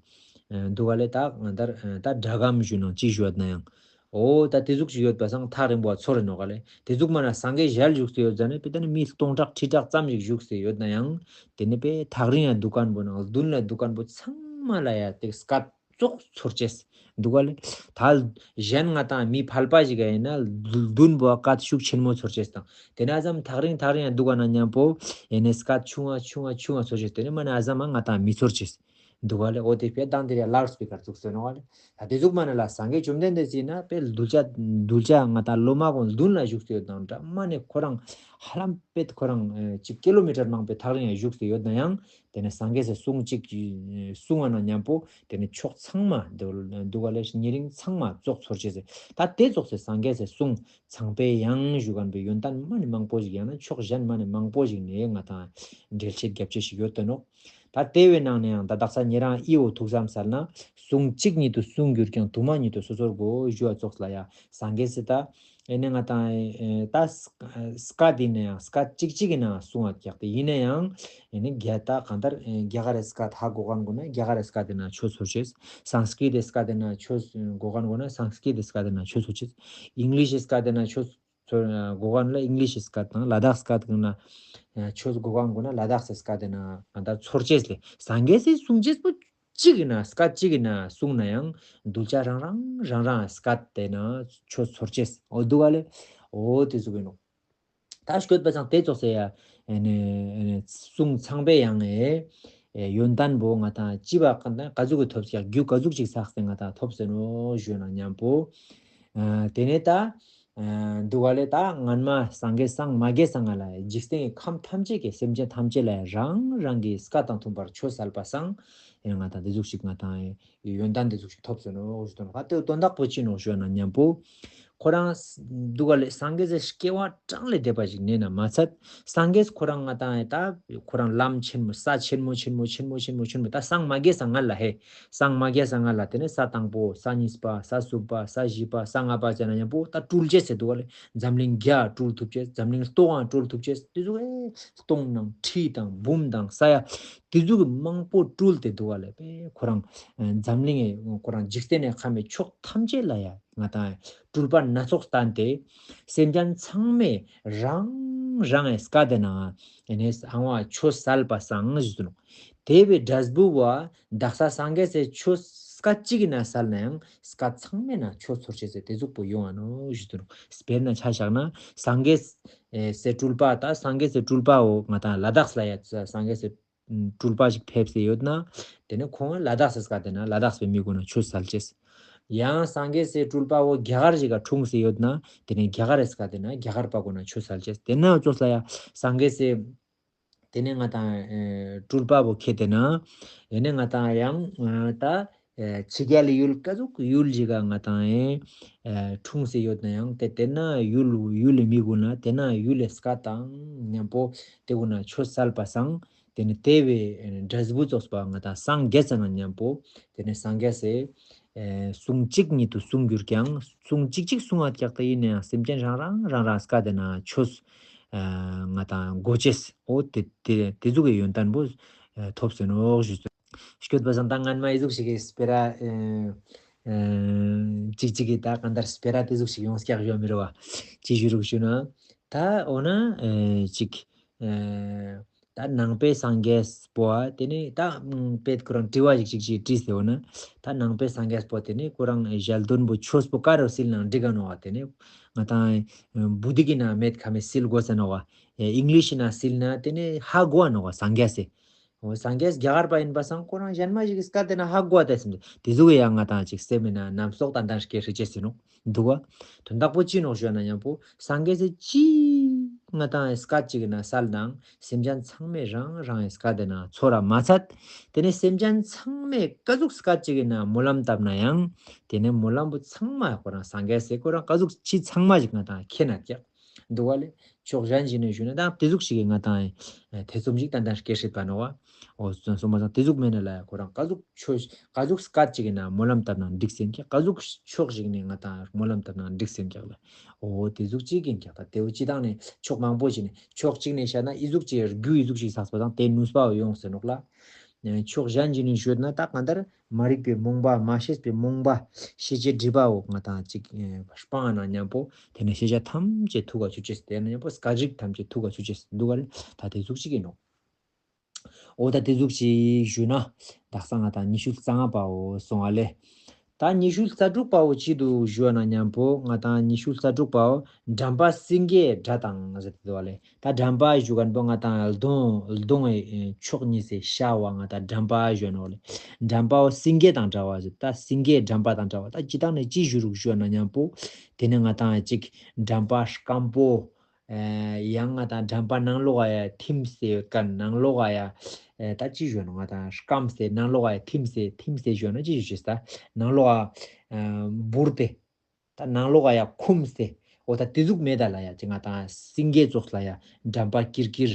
ཨ་འདུག་ག་ལེ། ད་གང་ལྟར་ཨ་ད་སྒྲ་སྒམ་ཞུ་ནང་ཅི་ཞུ་བ་ན་ཡང་འོ་ད་དེ་ཟུག་ཅིག་ཡོད་པ་སང་ཐག་རིང་པོ་བ་ཚོར་རེ་ནོག་ག་ལེ། དེ་ཟུག་མ་ན་སངས་རྒྱས་ཞལ་བཞུགས་སེ་ཡོད་ཟ་ནེ་དཔེ་ད་ནི་མི་སྟོང་ཕྲག་ཁྲི་ཕྲག་ཙམ་ཞིག་བཞུགས་སེ་ཡོད་ན་ཡང་དེ་ནི་དཔེ་ཐག་རིང་ཡ་འདུག་མཁན་པོ་ནང་མདུན་ལ་འདུག་མཁན་པོ་ཚང་མ་ལ་ཡ་དེ་སྐད་ཙོགས་ཚོར་ཅེས་འདུག་ག་ལེ། ད་གཞན་ང་ཏང་མི་ཕལ་པ་ཞིག་ཡིན་ན་མདུན་པོ་སྐད་ཤུགས་ཆེན་མོ་ཚོར་ཅེས་དང་དེ་ན་ཙམ་ཐག་རིང་ཐག་རིང་ཡ་འདུག་ག་ན་མཉམ་པོ་ཡིན་ན་སྐད་ཆུང་ང་ཆུང་ང་ཆུང་ང་ཚོར་ཅེས་དེ་ནི་མ་ན་ཙམ་ང་ཏང་མི་ཚོར་ཅེས། འདུག་ག་ལེ། འོ་དེ་དཔེ་དང་དེ་རེ་ལའུཌ་སྤི་ཀར་བཙུགས་སེ་ནོག་ག་ལེ། ད་དེ་ཟུག་མ་ན་ལ་སངས་རྒྱས་བཅོམ་ལྡན་འདས་ཟེར་ན་དཔེ་གདུལ་བྱ་གདུལ་བྱ་ང་ཏང་སློབ་མ་གུན་མདུན་ལ་བཞུགས་སེ་ཡོད་དང་འདྲ་མ་ནེ་ཁོ་རང་ཧ་ལམ་དཔེ་ཁོ་རང་ཨེ་ཅིག་ཀི་ལོ་མི་ཊར་མང་པོའི་ཐག་རིང་ཡ་བཞུགས་སེ་ཡོད་ན་ཡང་དེ་ནེ་སངས་རྒྱས་སི་གསུང་ཅིག་གསུང་བ་ན་མཉམ་པོ་དེ་ནེ་ཕྱོགས་ཚང་མ་འདུག་ག་ལེ་ཉེ་རིང་ཚང་མ་ཙོགས་ཚོར་ཅེས་སི་ད་དེ་ཙོགས་སི་སངས་རྒྱས་སི་གསུང་ཚངས་པའི་གཡང་ཞུ་མཁན་པོའི་ཡོན་ཏན་མ་ནེ་མང་པོ་ཞིག་ཡང་ན་ཕྱོགས་གཞན་མ་ནེ་མང་པོ་ཞིག་ནེ་ང་ཏང་འགྲེལ་བཤད་རྒྱབ་ཅེས་ཞིག་ཡོད་དོ་ནོག། ད་དེ་བོའི་ནང་ནེ་ཡང་ད་དག་ས་ཉེ་རང་ཨི་བོ་ཐུགས་བསམ་གསལ་ན་གསུང་གཅིག་ཉིད་དུ་གསུང་གྱུར་ཀྱང་དུ་མ་ཉིད་དུ་སོ་སོར་གོ་ཞུ་བ་ཙོགས་ལ་ཡ་སངས་རྒྱས་སི་ད་ཨེ་ནེ་ང་ཏང་ཨེ་ད་སྐད་ཡིན་ན་ཡང་སྐད་གཅིག་གཅིག་ཡིན་ན་གསུང་བ་རྒྱག་སྟེ་ཡིན་ན་ཡང་ཨེ་ནེ་རྒྱ་ད་གང་ལྟར་ཨེ་རྒྱ་གར་རི་སྐད་ཧ་གོ་མཁན་གུན་ན་རྒྱ་གར་རི་སྐད་ཡིན་ན་ཆོས་ཚོར་ཅེས། སཾ་སྐྲྀཏ་སྐད་ཡིན་ན་ཆོས་གོ་མཁན་གུན་ན་སཾ་སྐྲྀཏ་སྐད་ཡིན་ན་ཆོས་ཚོར་ཅེས། ཨིང་ལིཤ་སྐད་ཡིན་ན་ཆོས་ཚོར་གོ་མཁན་ལ་ཨིང་ལིཤ་སྐད་དང་ལ་དྭགས་སྐད་ཀུན་ན་ཆོས་གོ་མཁན་གུན་ན་ལ་དྭགས་སི་སྐད་དེ་ན་ང་ད་ཚོར་ཅེས་ལེ། སངས་རྒྱས་སི་གསུང་ཅེས་པོ་གཅིག་ཡིན་ན་སྐད་གཅིག་ཡིན་ན་གསུང་ན་ཡང་གདུལ་བྱ་རང་རང་རང་རང་སྐད་དེ་ན་ཆོས་ཚོར་ཅེས་འོ་འདུག་ག་ལེ། འོ་དེ་ཟུག་ཡིན་ནོག། ད་སྐྱོད་པ་ཚང་དེ་ཙོགས་སེ་ཡ་ཨེ་ནེ་ཨེ་ནེ་གསུང་ཚངས་པའི་གཡང་ཨེ་ཡོན་ཏན་པོ་ང་ཏང་ཅི་བ་ཀ་ན་ག་ཟུག་གི་ཐོབ་ཅེས་རྒྱུ་ག་ཟུག་ཅིག་བསགས་ཏེ་ང་ཏང་ཐོབ་སེ་ནོག་ཞུ་ན་མཉམ་པོ། ཨ་དེ་ནེ་ད་ཨ་འདུག་ག་ལེ། ད་སྔན་མ་སངས་རྒྱས་སངས་མ་རྒྱས་སྔ་ལ་འཇིག་རྟེན་གྱི་ཁམས་ཐམས་ཅད་ཀྱི་སེམས་ཅན་ཐམས་ཅད་ལ་རང་རང་གི་སྐད་དང་མཐུན་པར་ཆོས་སལ་པ་སང་ཨེ་ང་ཏང་དེ་ཟུག་ཅིག་ང་ཏང་ཨེ་ཡོན་ཏན་དེ་ཟུག་ཅིག་ཐོབ་སེ་ནོག་ཞུ་དོན་ཧ་དེ་དོན་དག་པོ་ཅི་ནོག་ཞུ་ན་མཉམ་པོ། ཁོ་རང་འདུག་ག་ལེ་སངས་རྒྱས་སི་སྐྱེ་བ་གྲངས་ལས་འདས་པ་ཞིག་ནེ་ན་མ་ཚད་སངས་རྒྱས་ཁོ་རང་ང་ཏང་ཨེ་ད་ཁོ་རང་ལམ་ཆེན་མོ་ས་ཆེན་མོ་ཆེན་མོ་ཆེན་མོ་ཆེན་མོ་ཆེན་མོ་ད་སངས་མ་རྒྱས་སྔ་ལ་ཧེ། སངས་མ་རྒྱས་སྔ་ལ་དེ་ནེ་ས་དང་པོ་ས་གཉིས་པ་ས་གསུམ་པ་ས་བཞི་པ་ས་ལྔ་པ་ཟེར་ན་མཉམ་པོ་ད་སྤྲུལ་ཅེས་སེ་འདུག་ག་ལེ། འཛམ་གླིང་རྒྱ་སྤྲུལ་ཐུབ་ཅེས་འཛམ་གླིང་སྟོང་ང་སྤྲུལ་ཐུབ་ཅེས་དེ་ཟུག་ཨེ་སྟོང་ནང་ཁྲི་དང་འབུམ་དང་ས་ཡ་དེ་ཟུག་མང་པོ་སྤྲུལ་ཏེ་འདུག་ག་ལེ། པེ་ཁོ་རང་འཛམ་གླིང་ཨེ་ཁོ་རང་འཇིག་རྟེན་ནི་ཁམས་མེད་ཕྱོགས་ཐམས་ཅད་ལ་ཡ་ང་ཏང་སྤྲུལ་པ་སྣ་ཚོགས་བསྟན་ཏེ་སེམས་ཅན་ཚང་མས་རང་རང་ཨེ་སྐད་དེ་ན་ཨེ་ནེ་ཨང་བ་ཆོས་སལ་པ་སང་ཞུ་ནོག། དེ་བོའི་འབྲས་བུ་བོ་དག་ས་སངས་རྒྱས་སི་ཆོས་སྐད་ཅིག་གི་ན་སལ་ན་ཡང་སྐད་ཚང་མའི་ན་ཆོས་ཚོར་ཅེས་སི་དེ་ཟུག་པོ་ཡོང་ང་ནོག་ཞུ་དུ་ནོག། དཔེར་ན་ཆ་བཞག་ན་སངས་རྒྱས་སི་སྤྲུལ་པ་ད་སངས་རྒྱས་སི་སྤྲུལ་པ་བོ་ང་ཏང་ལ་དྭགས་ལ་ཡ་སངས་རྒྱས་སི་སྤྲུལ་པ་ཞིག་ཕེབས་སེ་ཡོད་ན། དེ་ནས་ཁོང་ལ་དྭགས་སི་སྐད་དེ་ན་ལ་དྭགས་པའི་མི་གུན་ན་ཆོས་སལ་ཅེས། ཡང་སངས་རྒྱས་སི་སྤྲུལ་པ་བོ་རྒྱ་གར་ཞིག་ག་འཁྲུངས་སེ་ཡོད་ན། དེ་ནས་རྒྱ་གར་རི་སྐད་དེ་ན་རྒྱ་གར་པ་གུན་ན་ཆོས་སལ་ཅེས། དེ་ན་ཙོགས་ལ་ཡ་སངས་རྒྱས་སི་དེ་ནས་ང་ཏང་ཨེ་སྤྲུལ་པ་བོ་ཁྱེད་དེ་ན། ཡེ་ནས་ང་ཏང་ཡང་ཨ་ད་ཨེ་ཕྱི་རྒྱལ་ལི་ཡུལ་ཀ་ཟུག་ཡུལ་ཞིག་ག་ང་ཏང་ཨེ་ཨེ་འཁྲུངས་སེ་ཡོད་ན་ཡང་དེ་དེ་ན་ཡུལ་ཡུལ་ལི་མི་གུན་ན་དེ་ན་ཡུལ་ལི་སྐད་དང་མཉམ་པོ་དེ་གུན་ན་ཆོས་སལ་པ་སང་དེ་ནས་དེ་བོའི་འབྲས་བུ་ཙོགས་པ་ང་ཏང་སངས་རྒྱས་ས་ན་མཉམ་པོ་དེ་ནས་སངས་རྒྱས་སི་ཨེ་གསུང་གཅིག་ཉིད་དུ་གསུང་གྱུར་ཀྱང་། གསུང་གཅིག་གཅིག་གསུང་བ་ཀྱག་ཏེ་ཡིན་ནའང་སེམས་ཅན་རང་རང་རང་རང་སྐད་དེ་ན་ཆོས་ཨ་ང་ཏང་གོ་ཅེས། འོ་དེ་དེ་དེ་ཟུག་གི་ཡོན་ཏན་པོ་ཨ་ཐོབ་སེ་ནོག་ཞུ། སྐྱོད་པ་སང་ད་སྔན་མ་ཨི་ཟུག་ཞིག་གི་སྤེ་ར་ཨ་ཨ་གཅིག་གཅིག་གི་ད་གང་ལྟར་སྤེ་ར་དེ་ཟུག་ཞིག་ཡོང་ཀྱག་ཡོད་མི་རུ་བ། ཅི་ཞུ་རུག་ཞུ་ན་ད་འོ་ན་ཨ་ཅིག་ཨ་ད་ནང་པའི་སངས་རྒྱས་པོ་ཨ་དེ་ནས་ད་ཨ་དཔེ་ཁོ་རང་དྲི་བ་ཞིག་ཅིག་ཅིག་དྲིས་ཏེ་འོ་ན། ད་ནང་པའི་སངས་རྒྱས་པོ་དེ་ནས་ཁོ་རང་ཞལ་འདོན་པོ་ཆོས་པོ་ག་རུ་སིལ་ན་འགྲིག་ག་ནོག་བ། དེ་ནས་ང་ཏང་ཨ་བུ་དི་གི་ན་མེད་ཁ་མེད་སིལ་དགོས་ས་ནོག་བ། ཨ་ཨིང་ལིཤ་ན་སིལ་ན་དེ་ནས་ཧ་གོ་བ་ནོག་བ་སངས་རྒྱས་སི། འོ་སངས་རྒྱས་རྒྱ་གར་པ་ཡིན་པ་སང་ཁོ་རང་གཞན་མ་ཞིག་གི་སྐད་དེ་ན་ཧ་གོ་བ་དེ་སེམས་དེ་ཟུག་གི་ཡང་ང་ཏང་ཅིག་སེམས་མེད་ན་རྣམ་རྟོག་ཏན་ཏན་སྐྱེ་ཧྲི་ཅེས་སི་ནོག། འདུག་ག། དོན་དག་པོ་ཅི་ནོག་ཞུ་ན་མཉམ་པོ་སངས་རྒྱས་སི་ཅི་ང་ཏང་སྐད་ཅིག་གི་ན་སལ་ནའང་སེམས་ཅན་ཚང་མས་རང་རང་སྐད་དེ་ན་ཚོར་ར་མ་ཚད། དེ་ནས་སེམས་ཅན་ཚང་མས་ཀ་ཟུག་སྐད་ཅིག་གི་ན་སྨོན་ལམ་བཏབ་ན་ཡང་དེ་ནས་སྨོན་ལམ་པོ་ཚང་མ་ཁོ་རང་སངས་རྒྱས་སི་ཁོ་རང་ཀ་ཟུག་ཅི་ཚང་མ་ཞིག་ང་ཏང་ཁྱེད་ན་ཀྱག། འདུག་ག་ལེ། ཕྱོགས་གཞན་ཞིག་ནས་ཞུས་ན་ད་དེ་ཟུག་ཞིག་གི་ང་ཏང་ཨེ་ཐེ་ཚོམ་ཞིག་ཏན་ཏན་སྐྱེ་སྲིད་པ་ནོག་བ། འོ་སོང་སོང་མ་སོང་དེ་ཟུག་མེད་ན་ལ་ཡ་ཁོ་རང་ཀ་ཟུག་ཆོས་ཀ་ཟུག་སྐད་ཅིག་གི་ན་སྨོན་ལམ་བཏབ་ན་འགྲིག་སེམས་ཀྱག། ཀ་ཟུག་ཕྱོགས་ཞིག་ནས་ང་ཏང་སྨོན་ལམ་བཏབ་ན་འགྲིག་སེམས་ཀྱག་ལ། འོ་དེ་ཟུག་ཅིག་ཡིན་ཀྱག། ད་དེ་བོ་སྤྱི་བཏང་ནས་ཕྱོགས་མང་པོ་ཞིག་ནས་ཕྱོགས་གཅིག་ནས་བཤད་ན་ཨི་ཟུག་ཅིག་རྒྱུ་ཨི་ཟུག་ཅིག་བསགས་པ་དང་དེ་ནུས་པ་ཡོང་ཟེར་ནོག་ལ། ཕྱོགས་གཞན་ཞིག་ནས་ཞུས་ན་ད་གང་ལྟར་མ་རིག་པའི་རྨོངས་པ་མ་ཤེས་པའི་རྨོངས་པ་ཤེས་བྱའི་སྒྲིབ་པའོ་ང་ཏང་ཅིག་ཨེ་སྤང་ན་མཉམ་པོ་དེ་ནས་ཤེས་བྱ་ཐམས་ཅད་ཐུགས་ཀ་ཆུད་ཅེས་དེ་ནས་མཉམ་པོ་སྐད་རིགས་ཐམས་ཅད་ཐུགས་ཀ་ཆུད་ཅེས་འདུག་ག་ལེ། ད་དེ་ཟུག་ཅིག་ཡིན་ནོག། འོ་ད་དེ་ཟུག་ཅིག་ཞུས་ན་དག་ས་ང་ཏང་ཉི་ཤུ་རྩ་ལྔ་པའོ་སོང་ཨ་ལེ། ད་ཉི་ཤུ་རྩ་དྲུག་པའོ་ཅི་འདུག་ཞུ་ན་མཉམ་པོ་ང་ཏང་ཉི་ཤུ་རྩ་དྲུག་པའོ་འགྲམ་པ་སེང་གེའི་སྒྲ་དང་ཟེར་ཏེ་འདུག་ཨ་ལེ། ད་འགྲམ་པ་ཞུ་མཁན་པོ་ང་ཏང་གདོང་གདོང་ངི་ཕྱོགས་གཉིས་སི་ཤ་བ་ང་ཏང་འགྲམ་པ་ཞུ་ནོག་ལེ། འགྲམ་པའོ་སེང་གེ་དང་འདྲ་བ་ཟེར་ད་སེང་གེའི་འགྲམ་པ་དང་འདྲ་བ། ད་སྤྱི་བཏང་ནས་ཅི་ཞུ་རུག་ཞུ་ན་མཉམ་པོ་དེ་ནས་ང་ཏང་ཅིག་འགྲམ་པ་སྐམ་པོ། ཨེ་ཡང་ང་ཏང་འགྲམ་པ་ནང་ལོགས་ཡ་ཐིམ་སེ་ཡོད་མཁན་ནང་ལོགས་ཡ་ཨེ་ད་ཅི་ཞུ་ནོག་ང་ཏང་སྐམ་སེ་ནང་ལོགས་ཡ་ཐིམ་སེ་ཐིམ་སེ་ཞུ་ན་ཅི་ཞུ་ཤེས་ད་ནང་ལོགས་ཡ་ཨེ་འབུར་ཏེ་ད་ནང་ལོགས་ཡ་འཁུམས་སེ་འོ་ད་དེ་ཟུག་མེད་ད་ལ་ཡ་ཅི་ང་ཏང་སེང་གེ་ཙོགས་ལ་ཡ་འགྲམ་པ་ཀིར་ཀིར་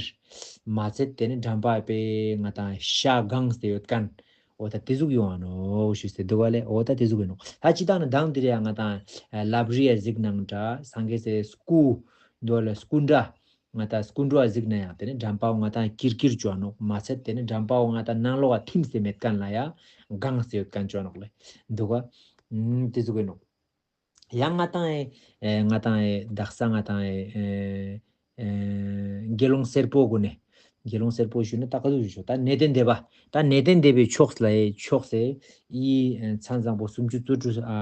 མ་ཚད་དེ་ནི་འགྲམ་པ་པེ་ང་ཏང་ཤ་གང་སེ་ཡོད་མཁན་འོ་ད་དེ་ཟུག་ཡོང་ང་ནོག་ཞུས་ཏེ་འདུག་ག་ལེ། འོ་ད་དེ་ཟུག་ཡིན་ནོག། ད་སྤྱི་བཏང་ནི་མདང་དེ་རེ་ཡ་ང་ཏང་ལབ་རི་ཡ་གཟིགས་ནང་འདྲ་སངས་རྒྱས་སི་སྐུ་འདུག་ག་ལེ། སྐུ་འདྲ་ང་ཏང་སྐུ་འདྲ་གཟིགས་ན་ཡང་དེ་ནི་འགྲམ་པའོ་ང་ཏང་ཀིར་ཀིར་ཅོ་ནོག། མ་ཚད་དེ་ནི་འགྲམ་པའོ་ང་ཏང་ནང་ལོགས་ལ་ཐིམ་སེ་མེད་མཁན་ལ་ཡ་གང་སེ་ཡོད་མཁན་ཅོ་ནོག་ལེ། འདུག་ག། ཨུམ་དེ་ཟུག་ཡིན་ནོག། ཡང་ང་ཏང་ཨེ་ང་ཏང་ཨེ་དག་ས་ང་ཏང་ཨེ་ཨེ་དགེ་སློང་སེར་པོ་གུན་ནས་དགེ་སློང་སེར་པོ་ཞུ་ན་ད་ག་ཟུག་ཞུ་ཆོག། ད་གནས་བརྟན་སྡེ་པ་ད་གནས་བརྟན་སྡེ་པའི་ཕྱོགས་ལ་ཨེ་ཕྱོགས་སེ་ཨི་མཚན་བཟང་པོ་སུམ་ཅུ་རྩ་དྲུག་ཨ་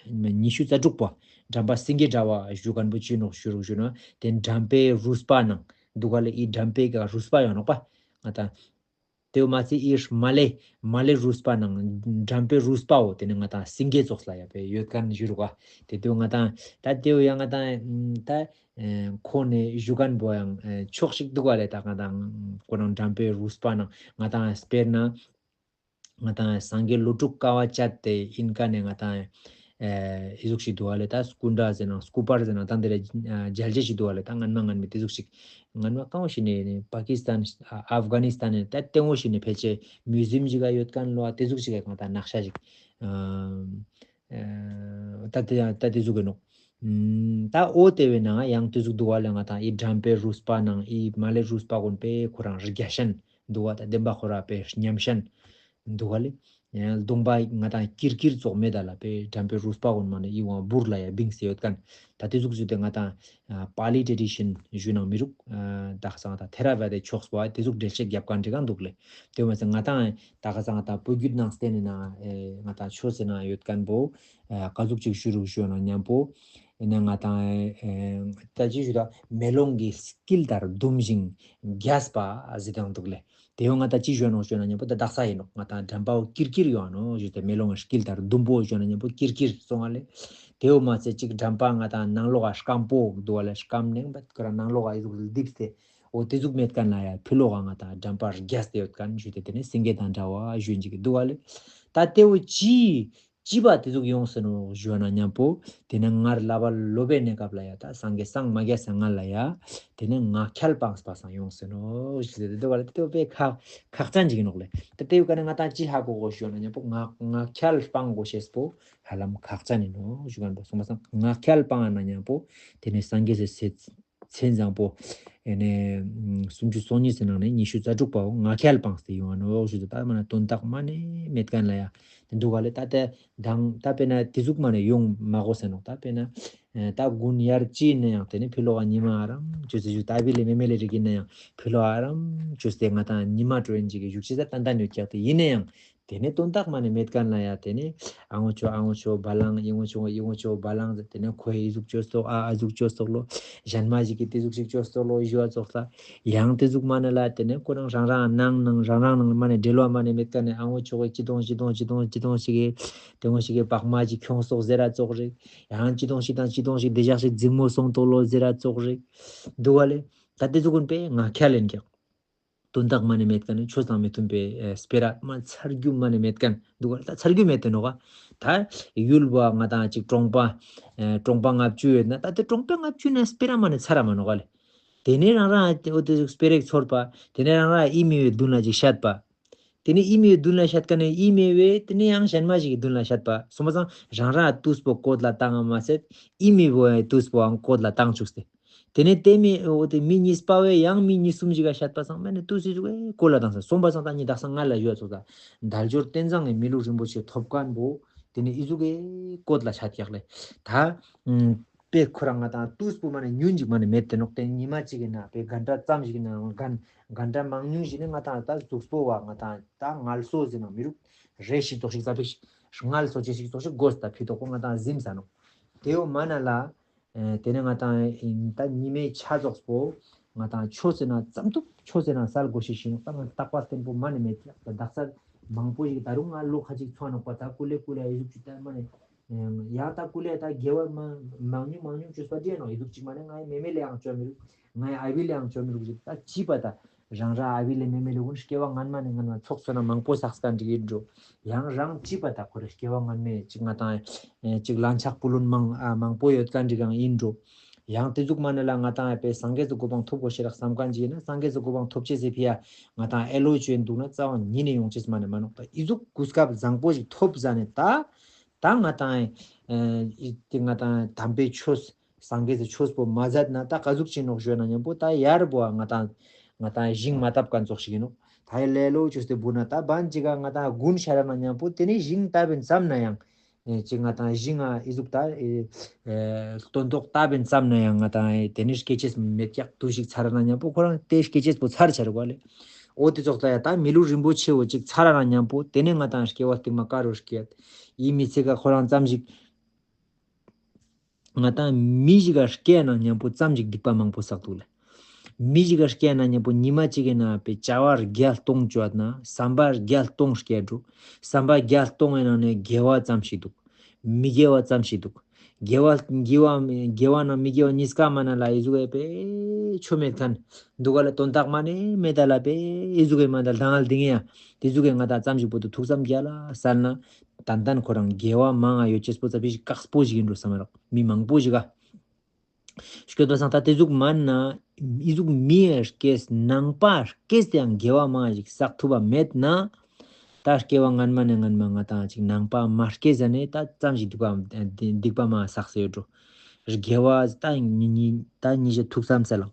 ཉི་ཤུ་རྩ་དྲུག་པོ་འགྲམ་པ་སེང་གེ་འདྲ་བ་ཞུ་མཁན་པོ་ཅི་ནོག་ཞུ་རུག་ཞུ་ན་དེ་འགྲམ་པའི་རུས་པ་ནང་འདུག་ག་ལེ། ཨི་འགྲམ་པའི་ག་རུས་པ་ཡོད་ནོག་པ་ང་ཏང་། དེའུ་མ་ཚད་ཨི་མ་ལེ་མ་ལེ་རུས་པ་ནང་འགྲམ་པའི་རུས་པའོ་དེ་ནི་ང་ཏང་སེང་གེ་ཙོགས་ལ་ཡ་པེ་ཡོད་མཁན་ཞུ་རུག་ག། དེ་དེའུ་ང་ཏང་ད་དེའུ་ཡ་ང་ཏང་ད་ཁོ་ནས་ཞུ་མཁན་པོ་ཡང་ཕྱོགས་ཤིག་འདུག་ག་ལེ། ད་ང་ཏང་ཁོ་རང་འགྲམ་པའི་རུས་པ་ནང་ང་ཏང་དཔེར་ན་ང་ཏང་སངས་རྒྱས་ལོ་དྲུག་དཀའ་བ་སྤྱད་དེ་ཨིན་ཀ་ནས་ང་ཏང་ཨེ་ཨི་ཟུག་ཞིག་འདུག་ག་ལེ། ད་སྐུ་འདྲ་ཟེར་ནང་སྐུ་པར་ཟེར་ནང་ད་འདི་རེ་མཇལ་རྒྱ་ཞིག་འདུག་ག་ལེ། ད་སྔན་མ་སྔན་མའི་དེ་ཟུག་ཞིག་སྔན་མ་གང་བོ་ཞིག་ནས་པ་ཀི་སི་ཐན་ཨ་ཨབ་གྷ་ནི་སི་ཐན་ནས་ད་ལྟེ་བོ་ཞིག་ནས་ཕལ་ཆེར་མིའུ་ཟིམ་ཞིག་ག་ཡོད་མཁན་ལོ་དེ་ཟུག་ཞིག་ག་ང་ཏང་ནག་ཤ་ཞིག་ཨ་ད་དེ་ད་དེ་ཟུག་གི་ནོག། ཨུམ་ད་འོ་དེ་བས་ན་ཡང་དེ་ཟུག་འདུག་ག་ལེ། ང་ཏང་ཨི་འགྲམ་པའི་རུས་པ་ནང་ཨི་མ་ལེ་རུས་པ་གུན་པེ་ཁོ་རང་རྒྱ་ཤན་འདུག་ག། ད་བདེན་པ་ཁོ་ར་པེ་ཉམས་ཤན་འདུག་ག་ལེ། ཡང་ལྡོང་པ་ང་ཏང་ཀིར་ཀིར་ཙོགས་མེད་ད་ལ་པེ་འགྲམ་པའི་རུས་པ་གུན་མ་ནེ་ཨི་བོ་བུར་ལ་ཡ་བིངས་ཏེ་ཡོད་ཁན། ད་ཏེ་ཟུག་ཟུག་ཏེ་ང་ཏང་པ་ལི་ཊི་རི་ཤན་ཞུ་ནང་མི་རུག། ད་ཁ་སང་ད་ཐེ་ར་ཝ་དའི་ཆོས་པོ་ཏེ་ཟུག་འགྲེལ་བཤད་རྒྱབ་ཁན་འདྲི་ཁན་འདུག་ལེ། ཏེ་བོ་མ་ཟད་ང་ཏང་ད་ཁ་སང་ད་བོད་བརྒྱུད་ནང་བསྟན་ནི་ནང་ང་ཏང་ཆོས་སི་ནང་ཡོད་ཁན་བོ་ཀ་ཟུག་ཅིག་ཞུ་རུག་ཞུ་ན་ཉམ་པོ་ཨེ་ནེ་ང་ཏང་ད་ཅི་ཞུ་ད་མེ་ལོང་གི་དཀྱིལ་ལྟར་ཟླུམ་ཞིང་རྒྱས་པ་ཟེར་ཏེ་འདུག་ལེ། ཏེ་བོ་ང་ཏང་ཅི་ཞུ་ནོག་ཞུ་ན་ཉམ་པོ་ད་དག་ས་ཨིན་ནོག། ང་ཏང་འགྲམ་པ་བོ་ཀིར་ཀིར་ཡོང་ནོག་ཞུ་ཏེ་མེ་ལོང་གི་དཀྱིལ་ལྟར་ཟླུམ་པོ་ཞུ་ན་ཉམ་པོ་ཀིར་ཀིར་སོང་བ་ལེ། ཏེ་བོ་མ་ཟད་ཅིག་འགྲམ་པ་ང་ཏང་ནང་ལོགས་ཀ་སྐམ་པོ་འདུག་བ་ལེ། སྐམ་ནེ་བད་ཁོ་རང་ནང་ལོགས་ཀ་ཨི་ཟུག་ལྡིབས་ཏེ་འོ་ཏེ་ཟུག་མེད་ཁན་ལ་ཡ་ཕི་ལོགས་ཀ་ང་ཏང་འགྲམ་པ་རྒྱས་ཏེ་ཡོད་ཁན་ཞུ་ཏེ་ཏེ་ནེ་སེང་གེ་དང་འདྲ་བ་ཞུ་ཅིག་འདུག་བ་ལེ། ད་ཏེ་བོ་ཅི་ཅི་བ་ཏེ་ཟུག་ཡོངས་ཏེ་ནོག་ཞུ་ན་ཉམ་པོ་ཏེ་ནེ་སྔར་ལྷ་པ་ལོབ་པའི་གནས་སྐབས་ལ་ཡ་ད་སངས་རྒྱས་སངས་མ་རྒྱས་སྔ་ལ་ཡ་ཏེ་ནེ་ངག་འཁྱལ་སྤངས་པ་སང་ཡོངས་ཏེ་ནོག་ཞུ་ཏེ་ཏེ་བོ་ལ་ཏེ་བོ་པེ་ཁག་ཁག་ཅན་ཅིག་ཨིན་ནོག་ལེ། ད་ཏེ་བོ་ཀ་ནེ་ང་ཏང་ཅི་ཧ་གོ་གོ་ཞུ་ན་ཉམ་པོ་ངག་ངག་འཁྱལ་སྤང་གོ་ཤེས་པོ་ཧ་ལམ་ཁག་ཅན་ཨིན་ནོག་ཞུ་ཁན་བོ་སོང་པ་སང་ངག་འཁྱལ་སྤང་ན་ཉམ་པོ་ཏེ་ནེ་སངས་རྒྱས་སི་སྲས་མཚན་བཟང་པོ་ཨེ་ནེ་སུམ་ཅུ་སོ་གཉིས་སི་ནང་ནེ་ཉི་ཤུ་རྩ་དྲུག་པའོ་ངག་འཁྱལ་སྤངས་ཏེ་ཡོང་ང་ནོག་ཞུ་ཏེ་ད་མ་ནེ་དོན་དག་མ་ནེ་མེད་ཁན་ལ་ཡ་ཏེ་འདུག་ག་ལེ། ད་ཏེ་དང་ད་དཔེར་ན་ཏེ་ཟུག་མ་ནེ་ཡོང་མ་གོ་ཟེར་ནོག། ད་དཔེར་ན་ཨེ་ད་དགུན་དབྱར་ཅི་ཨིན་ན་ཡང་ཏེ་ནེ་ཕི་ལོགས་ཀ་ཉི་མ་ཨ་རམ་ཅོས་ཏེ་ཞུགས། ད་ཨ་བི་ལེ་མེ་མེ་ལེ་རིགས་ཨིན་ན་ཡང་ཕི་ལོགས་ཨ་རམ་ཅོས་ཏེ་ང་ཏང་ཉི་མ་དྲོ་ཨིན་ཅིག་གི་ཞུགས་ཅེས་ད་ཏན་ཏན་ཡོད་ཀྱག། ཏེ་ཨིན་ན་ཡང་ཏེ་ནེ་དོན་དག་མ་ནེ་མེད་ཁན་ལ་ཡ་ཏེ་ནེ་ཨ་ངོ་ཆོ་ཨ་ངོ་ཆོ་བ་ལང་ཨི་ངོ་ཆོ་ཨི་ངོ་ཆོ་བ་ལང་ཟེར་ཏེ་ནེ་ཁོའི་ཨི་ཟུག་ཅོས་ཏོག་ཨ་ཨ་ཟུག་ཅོས་ཏོག་ལོ། ཞན་མ་ཞིག་གི་ཏེ་ཟུག་ཞིག་ཅོས་ཏོག་ལོ་ཞུ་བ་ཙོགས་ལ། ཡང་ཏེ་ཟུག་མ་ནེ་ལ་ཏེ་ནེ་ཁོ་རང་རང་རང་ནང་ནང་རང་རང་ནང་མ་ནེ་འབྲེལ་བ་མ་ནེ་མེད་ཁན་ནི་ཨ་ངོ་ཆོ་གི་ཅི་དོང་ཅི་དོང་ཅི་དོང་ཅི་དོང་ཞིག་གི་ཏེ་ངོ་ཞིག་གི་བག་མ་ཅིག་ཁྱོངས་ཏོག་ཟེར་ར་ཙོགས་རིགས། ཡང་ཅི་དོང་ཞིག་དང་ཅི་དོང་ཞིག་ཏེ་ཞག་ཞིག་འཛིང་མོ་སོང་ཏོག་ལོ་ཟེར་ར་ཙོགས་རིགས། འདུག་ག་ལེ། ད་ཏེ་ཟུག་གུན་པེ་ངག་འཁྱལ་ཨིན་ཀྱག། དོན་དག་མ་ནེ་མེད་ཁན་ནི་ཆོས་དང་མི་མཐུན་པའི་ཨེ་སྤེ་ར་མ་ཚར་རྒྱུ་མ་ནེ་མེད་ཁན་འདུག་ག་ལེ། ད་ཚར་རྒྱུ་མེད་དེ་ནོག་ག། ད་ཡུལ་བོ་ང་ཏང་ཅིག་གྲོང་པ་ཨེ་གྲོང་པ་ལྔ་བཅུ་ཡོད་ན་ད་ཏེ་གྲོང་པ་ལྔ་བཅུ་ནེ་སྤེ་ར་མ་ནེ་ཚར་ར་མ་ནོག་ག་ལེ། ཏེ་ནེ་རང་རང་ཨ་ཏེ་འོ་ཏེ་སྤེ་ར་ཞིག་ཚོར་པ། ཏེ་ནེ་རང་རང་ཨི་མེ་བོའི་དུན་ལ་ཅིག་ཤད་པ། ཏེ་ནེ་ཨི་མེ་བོའི་དུན་ལ་ཤད་ཁན་ནི་ཨི་མེ་བོའི་ཏེ་ནེ་ཡང་ཞན་མ་ཞིག་གི་དུན་ལ་ཤད་པ། སོང་པ་སང་རང་རང་ཏུས་པོ་བཀོད་ལ་བཏང་ང་མ་ཟད་ཨི་མེ་བོའི་ཏུས་པོའང་བཀོད་ལ་བཏང་ཅུགས་ཏེ། ཏེ་ནེ་ཏེ་མི་འོ་ཏེ་མི་གཉིས་པ་བོའི་ཡང་མི་གཉིས་གསུམ་ཞིག་ག་ཤད་པ་སང་མ་ནེ་ཏུས་སི་ཟུག་བཀོད་ལ་བཏང་ས། སོང་པ་སང་ད་ཉི་དག་ས་ང་ལ་ཡོད་ཙོགས་ད་དལ་འབྱོར་རྟེན་བཟང་གི་མི་ལུས་རིན་པོ་ཆེ་ཐོབ་ཁན་བོ་ཏེ་ནེ་ཨི་ཟུག་གི་བཀོད་ལ་ཤད་ཀྱག་ལེ། ད་ཨུམ་པེ་ཁོ་རང་ང་ཏང་ཏུས་པོ་མ་ནེ་ཉུང་ཅིག་མ་ནེ་མེད་དེ་ནོག། ཏེ་ཉི་མ་ཅིག་གི་ནང་པེ་གན་ཊ་ཙམ་ཞིག་གི་ནང་གན་གན་ཊ་མང་ཉུང་ཞིག་ནེ་ང་ཏང་ད་གཟུགས་པོ་བ་ང་ཏང་ད་ངལ་གསོ་ཟེར་ན་མི་རུག། རེ་ཞིག་ཙོགས་ཤིག་ཙ་པིག་ངལ་གསོ་ཅེས་ཤིག་ཙོགས་ཤིག་དགོས་ད་ཕི་ཏོག་པོ་ང་ཏང་ཟིམ་ས་ནོག། ཏེ་བོ་མ་ནེ་ལ་ཨེ་ཏེ་ནེ་ང་ཏང་ད་ཉི་མའི་ཆ་ཙོགས་པོ་ང་ཏང་ཆོས་ཟེར་ན་ཙམ་ཏུ་ཆོས་ཟེར་ན་སལ་གོ་ཤེས་ཤིག་ནོག། ད་ང་རྟག་པ་བརྟན་པོ་མ་ནེ་མེད་ཀྱག། ད་དག་ས་མང་པོ་ཞིག་ད་རུང་ང་ལོ་ཁ་ཅིག་ཚོ་ནོག་པ། ད་ཀུ་ལེ་ཀུ་ལེ་ཨི་ཟུག་ཅིག་ད་མ་ནེ་ཡང་ད་ཀུ་ལེ་ད་དགེ་བ་མ་མང་ཉུང་མང་ཉུང་ཅོས་པ་ཅི་ནོག། ཨི་ཟུག་ཅིག་མ་ནེ་ངའི་མེ་མེ་ལེའང་ཅོ་མི་རུག། ངའི་ཨ་བི་ལེའང་ཅོ་མི་རུག་ཅིག། ད་ཅི་པ་ད་རང་རང་ཨ་བི་ལེ་མེ་མེ་ལེ་གུན་སྐྱེ་བ་སྔན་མ་ནེ་སྔན་མ་ཚོགས་ཚོ་ན་མང་པོ་བསགས་ཁན་ཅིག་ཨིན་འགྲོ། ཡང་རང་ཅི་པ་ད་ཁོ་རེ་སྐྱེ་བ་སྔན་མའི་ཅིག་ང་ཏང་ཨེ་ཅིག་ལན་ཆགས་པུ་ལུན་མང་ཨ་མང་པོ་ཡོད་ཁན་ཅིག་ཡང་ཨིན་འགྲོ། ཡང་ཏེ་ཟུག་མ་ནེ་ལ་ང་ཏང་ཨེ་པེ་སངས་རྒྱས་སི་གོ་འཕང་ཐོབ་གོ་ཤེས་རག་སམ་ཁན་ཅིག་ཨིན་ན་སངས་རྒྱས་སི་གོ་འཕང་ཐོབ་ཅེས་སི་ཕི་ཡ་ང་ཏང་ཨེ་ལོ་ཅོ་ཨིན་འདུག་ན་རྩ་བ་ཉིད་ནེ་ཡོང་ཅེས་མ་ནེ་མ་ནོག། ད་ཨི་ཟུག་གོ་སྐབས་བཟང་པོ་ཞིག་ཐོབ་ཟ་ནེ་ད་ད་ང་ཏང་ཨེ་ཨི་ཏེ་ང་ཏང་དམ་པའི་ཆོས་སངས་རྒྱས་སི་ཆོས་པོ་མ་ཟད་ན་ད་ཀ་ཟུག་ཅིག་ནོག་ཞུ་ན་ཉམ་པོ་ད་ཡར་བོ་ང་ཏང་ང་ཏང་ཞིང་མ་བཏབ་ཁན་ཙོགས་ཤིག་ཨིན་ནོག། ད་ཡ་ལེ་ལོ་ཅོས་ཏེ་བུ་ན་ད་བན་ཅིག་ག་ང་ཏང་དགུན་ཤར་ན་ཉམ་པོ་ཏེ་ནེ་ཞིང་བཏབ་པིན་ཙམ་ན་ཡང་ཨེ་ཅིག་ང་ཏང་ཞིང་ང་ཨི་ཟུག་ད་ཨེ་ཨེ་སྟོན་ཐོག་བཏབ་པིན་ཙམ་ན་ཡང་ང་ཏང་ཨེ་ཏེ་ནེ་སྐྱེ་ཅེས་མེད་ཀྱག། དུས་ཤིག་ཚར་ན་ཉམ་པོ་ཁོ་རང་ཏེ་སྐྱེ་ཅེས་པོ་ཚར་ཆ་རུག་པ་ལེ། འོ་ཏེ་ཙོགས་ད་ཡ་ད་མི་ལུས་རིན་པོ་ཆེ་བོ་ཅིག་ཚར་ན་ཉམ་པོ་ཏེ་ནེ་ང་ཏང་སྐྱེ་བ་སྟིང་མ་ཀ་རུ་སྐྱེ་ཡ་ཨི་མི་ཚེ་ག་ཁོ་རང་ཙམ་ཞིག་ང་ཏང་མི་ཞིག་ག་སྐྱེ་ན་ཉམ་པོ་ཙམ་ཞིག་སྡིག་པ་མང་པོ་བསགས་འདུག་ལེ། མི་ཞིག་ག་སྐྱེ་ན་ཉམ་པོ་ཉི་མ་གཅིག་གི་ནང་པའི་བྱ་བ་བརྒྱ་སྟོང་བཅོ་ན་བསམ་པ་བརྒྱ་སྟོང་སྐྱེ་འགྲོ། བསམ་པ་བརྒྱ་སྟོང་གི་ནང་ནེ་དགེ་བ་ཙམ་ཞིག་འདུག། མི་དགེ་བ་ཙམ་ཞིག་འདུག། དགེ་བ་དགེ་བ་དགེ་བ་ན་མི་དགེ་བ་གཉིས་ཀ་མ་ན་ལ་ཨི་ཟུག་གི་པེ་ཆོ་མེད་ཁན་འདུག་ག་ལ། དོན་དག་མ་ནེ་མེད་ད་ལ་པེ་ཨི་ཟུག་གི་མ་ད་ལྡང་ལ་ལྡིང་ཡ་ཏེ་ཟུག་གི་ང་ཏང་ཙམ་ཞིག་པོ་ཏུ་ཐུགས་བསམ་རྒྱ་ལ་སལ་ན། ཏན་ཏན་ཁོ་རང་དགེ་བ་མང་ང་ཡོད་ཅེས་པོ་ཙ་པིག་ཞིག་ཀགས་པོ་ཞིག་ཨིན་འགྲོ་སམ་རག། མི་མང་པོ་ཞིག་ག་སྐྱོད་པ་སང་ད་ཏེ་ཟུག་མན་ན་ཨི་ཟུག་མི་ཡ་སྐྱེས་ནང་པ་སྐྱེས་ཏེ་ཡང་དགེ་བ་མང་ཞིག་བསགས་ཐུབ་པ་མེད་ན། ད་སྐྱེ་བ་སྔན་མ་ནེ་སྔན་མ་ང་ཏང་ཅིག་ནང་པ་མ་སྐྱེས་ཟ་ནེ་ད་ཙམ་ཞིག་སྡིག་པ་སྡིག་པ་མང་བསགས་ཏེ་ཡོད་འགྲོ། དགེ་བ་ད་ཉི་ཉི་ད་ཉི་ཞག་ཐུགས་བསམ་སལ་ལ།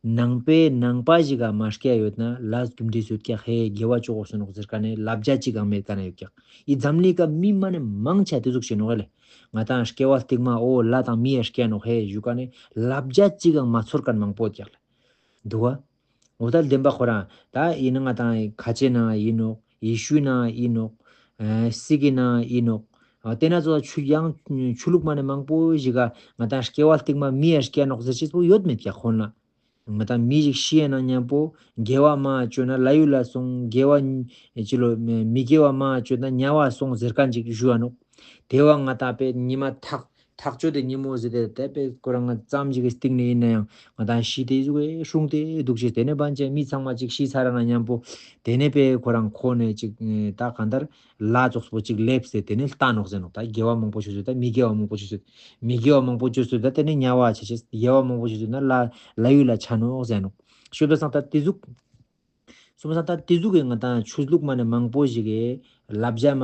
ནང་པའི་ནང་པ་ཞིག་ག་མ་སྐྱེ་ཡོད་ན་ལས་རྒྱུ་འབྲས་ཡོད་ཀྱག་ཧེ་དགེ་བ་ཅོ་གོས་ནོག་ཟེར་ཁན་ནི་བསླབ་བྱ་ཅིག་གང་མེད་ཁན་ཡོད་ཀྱག་ཨི་འཛམ་གླིང་ཀ་མི་མ་ནེ་མང་ཆེ་དེ་ཟུག་ཤེས་ནོག་ལེ། ང་ཏང་སྐྱེ་བ་སྟིང་མ་འོ་ལྷ་དང་མི་ཡ་སྐྱེ་ནོག་ཧེ་ཞུ་ཁན་ནི་བསླབ་བྱ་ཅིག་གང་མ་ཚོར་ཁན་མང་པོ་ཡོད་ཀྱག་ལེ། འདུག་ག་འོ་ད་བདེན་པ་ཁོ་རང་ད་ཨིན་ན་ང་ཏང་ཁ་ཆེ་ན་ཨིན་ནོག་ཡེ་ཤུ་ན་ཨིན་ནོག་ཨེ་སི་ཀི་ན་ཨིན་ནོག་ཨ་དེ་ན་ཚོ་ཆུ་ཡང་ཆོས་ལུགས་མ་ནེ་མང་པོ་ཞིག་ག་ང་ཏང་སྐྱེ་བ་སྟིང་མ་མི་ཡ་སྐྱེ་ནོག་ཟེར་ཅེས་པོ་ཡོད་མེད་ཀྱག་ཁོང་ལ། ང་ཏང་མི་ཞིག་ཤི་ཡ་ན་ཉམ་པོ་དགེ་བ་མང་ཅོས་ན་ལྷ་ཡུལ་ལ་སོང་། དགེ་བ་ཅི་ལོ་མི་དགེ་བ་མང་ཅོས་ན་དམྱལ་བ་སོང་ཟེར་ཁན་ཅིག་ཞུ་བ་ནོག་དེ་བ་ང་ཏང་པེ་ཉི་མ་ཐག་ཐག་ཆོད་དེ་ཉི་མོ་ཟེར་ཏེ་དེ་པེ་ཁོ་རང་ཙམ་ཞིག་གི་སྟིང་ནེ་ཨིན་ན་ཡང་ང་ཏང་ཤི་དེ་ཟུག་གི་སྲུང་དེ་འདུག་ཅེས། དེ་ནེ་བན་ཅེ་མི་ཚང་མ་ཅིག་ཤི་ཚར་ན་ཉམ་པོ་དེ་ནེ་པེ་ཁོ་རང་ཁོ་ནེ་ཅིག་ད་གང་ལྟར་ལྷ་ཙོགས་པོ་ཅིག་ལེབས་ཏེ་དེ་ནེ་ལྟ་ནོག་ཟེར་ནོག་ད་དགེ་བ་མང་པོ་ཅོས་སོང་ད་མི་དགེ་བ་མང་པོ་ཅོས་སོང་། མི་དགེ་བ་མང་པོ་ཅོས་སོང་ད་དེ་ནེ་དམྱལ་བ་ཆ་ཅེས། དགེ་བ་མང་པོ་ཅོས་སོང་ན་ལྷ་ལྷ་ཡུལ་ལ་ཆ་ནོག་ཟེར་ནོག་ཤོད་པ་སང་ད་དེ་ཟུག་སོང་པ་སང་ད་དེ་ཟུག་གི་ང་ཏང་ཆོས་ལུགས་མ་ནེ་མང་པོ་ཞིག་གི་བསླབ་བྱ་མ་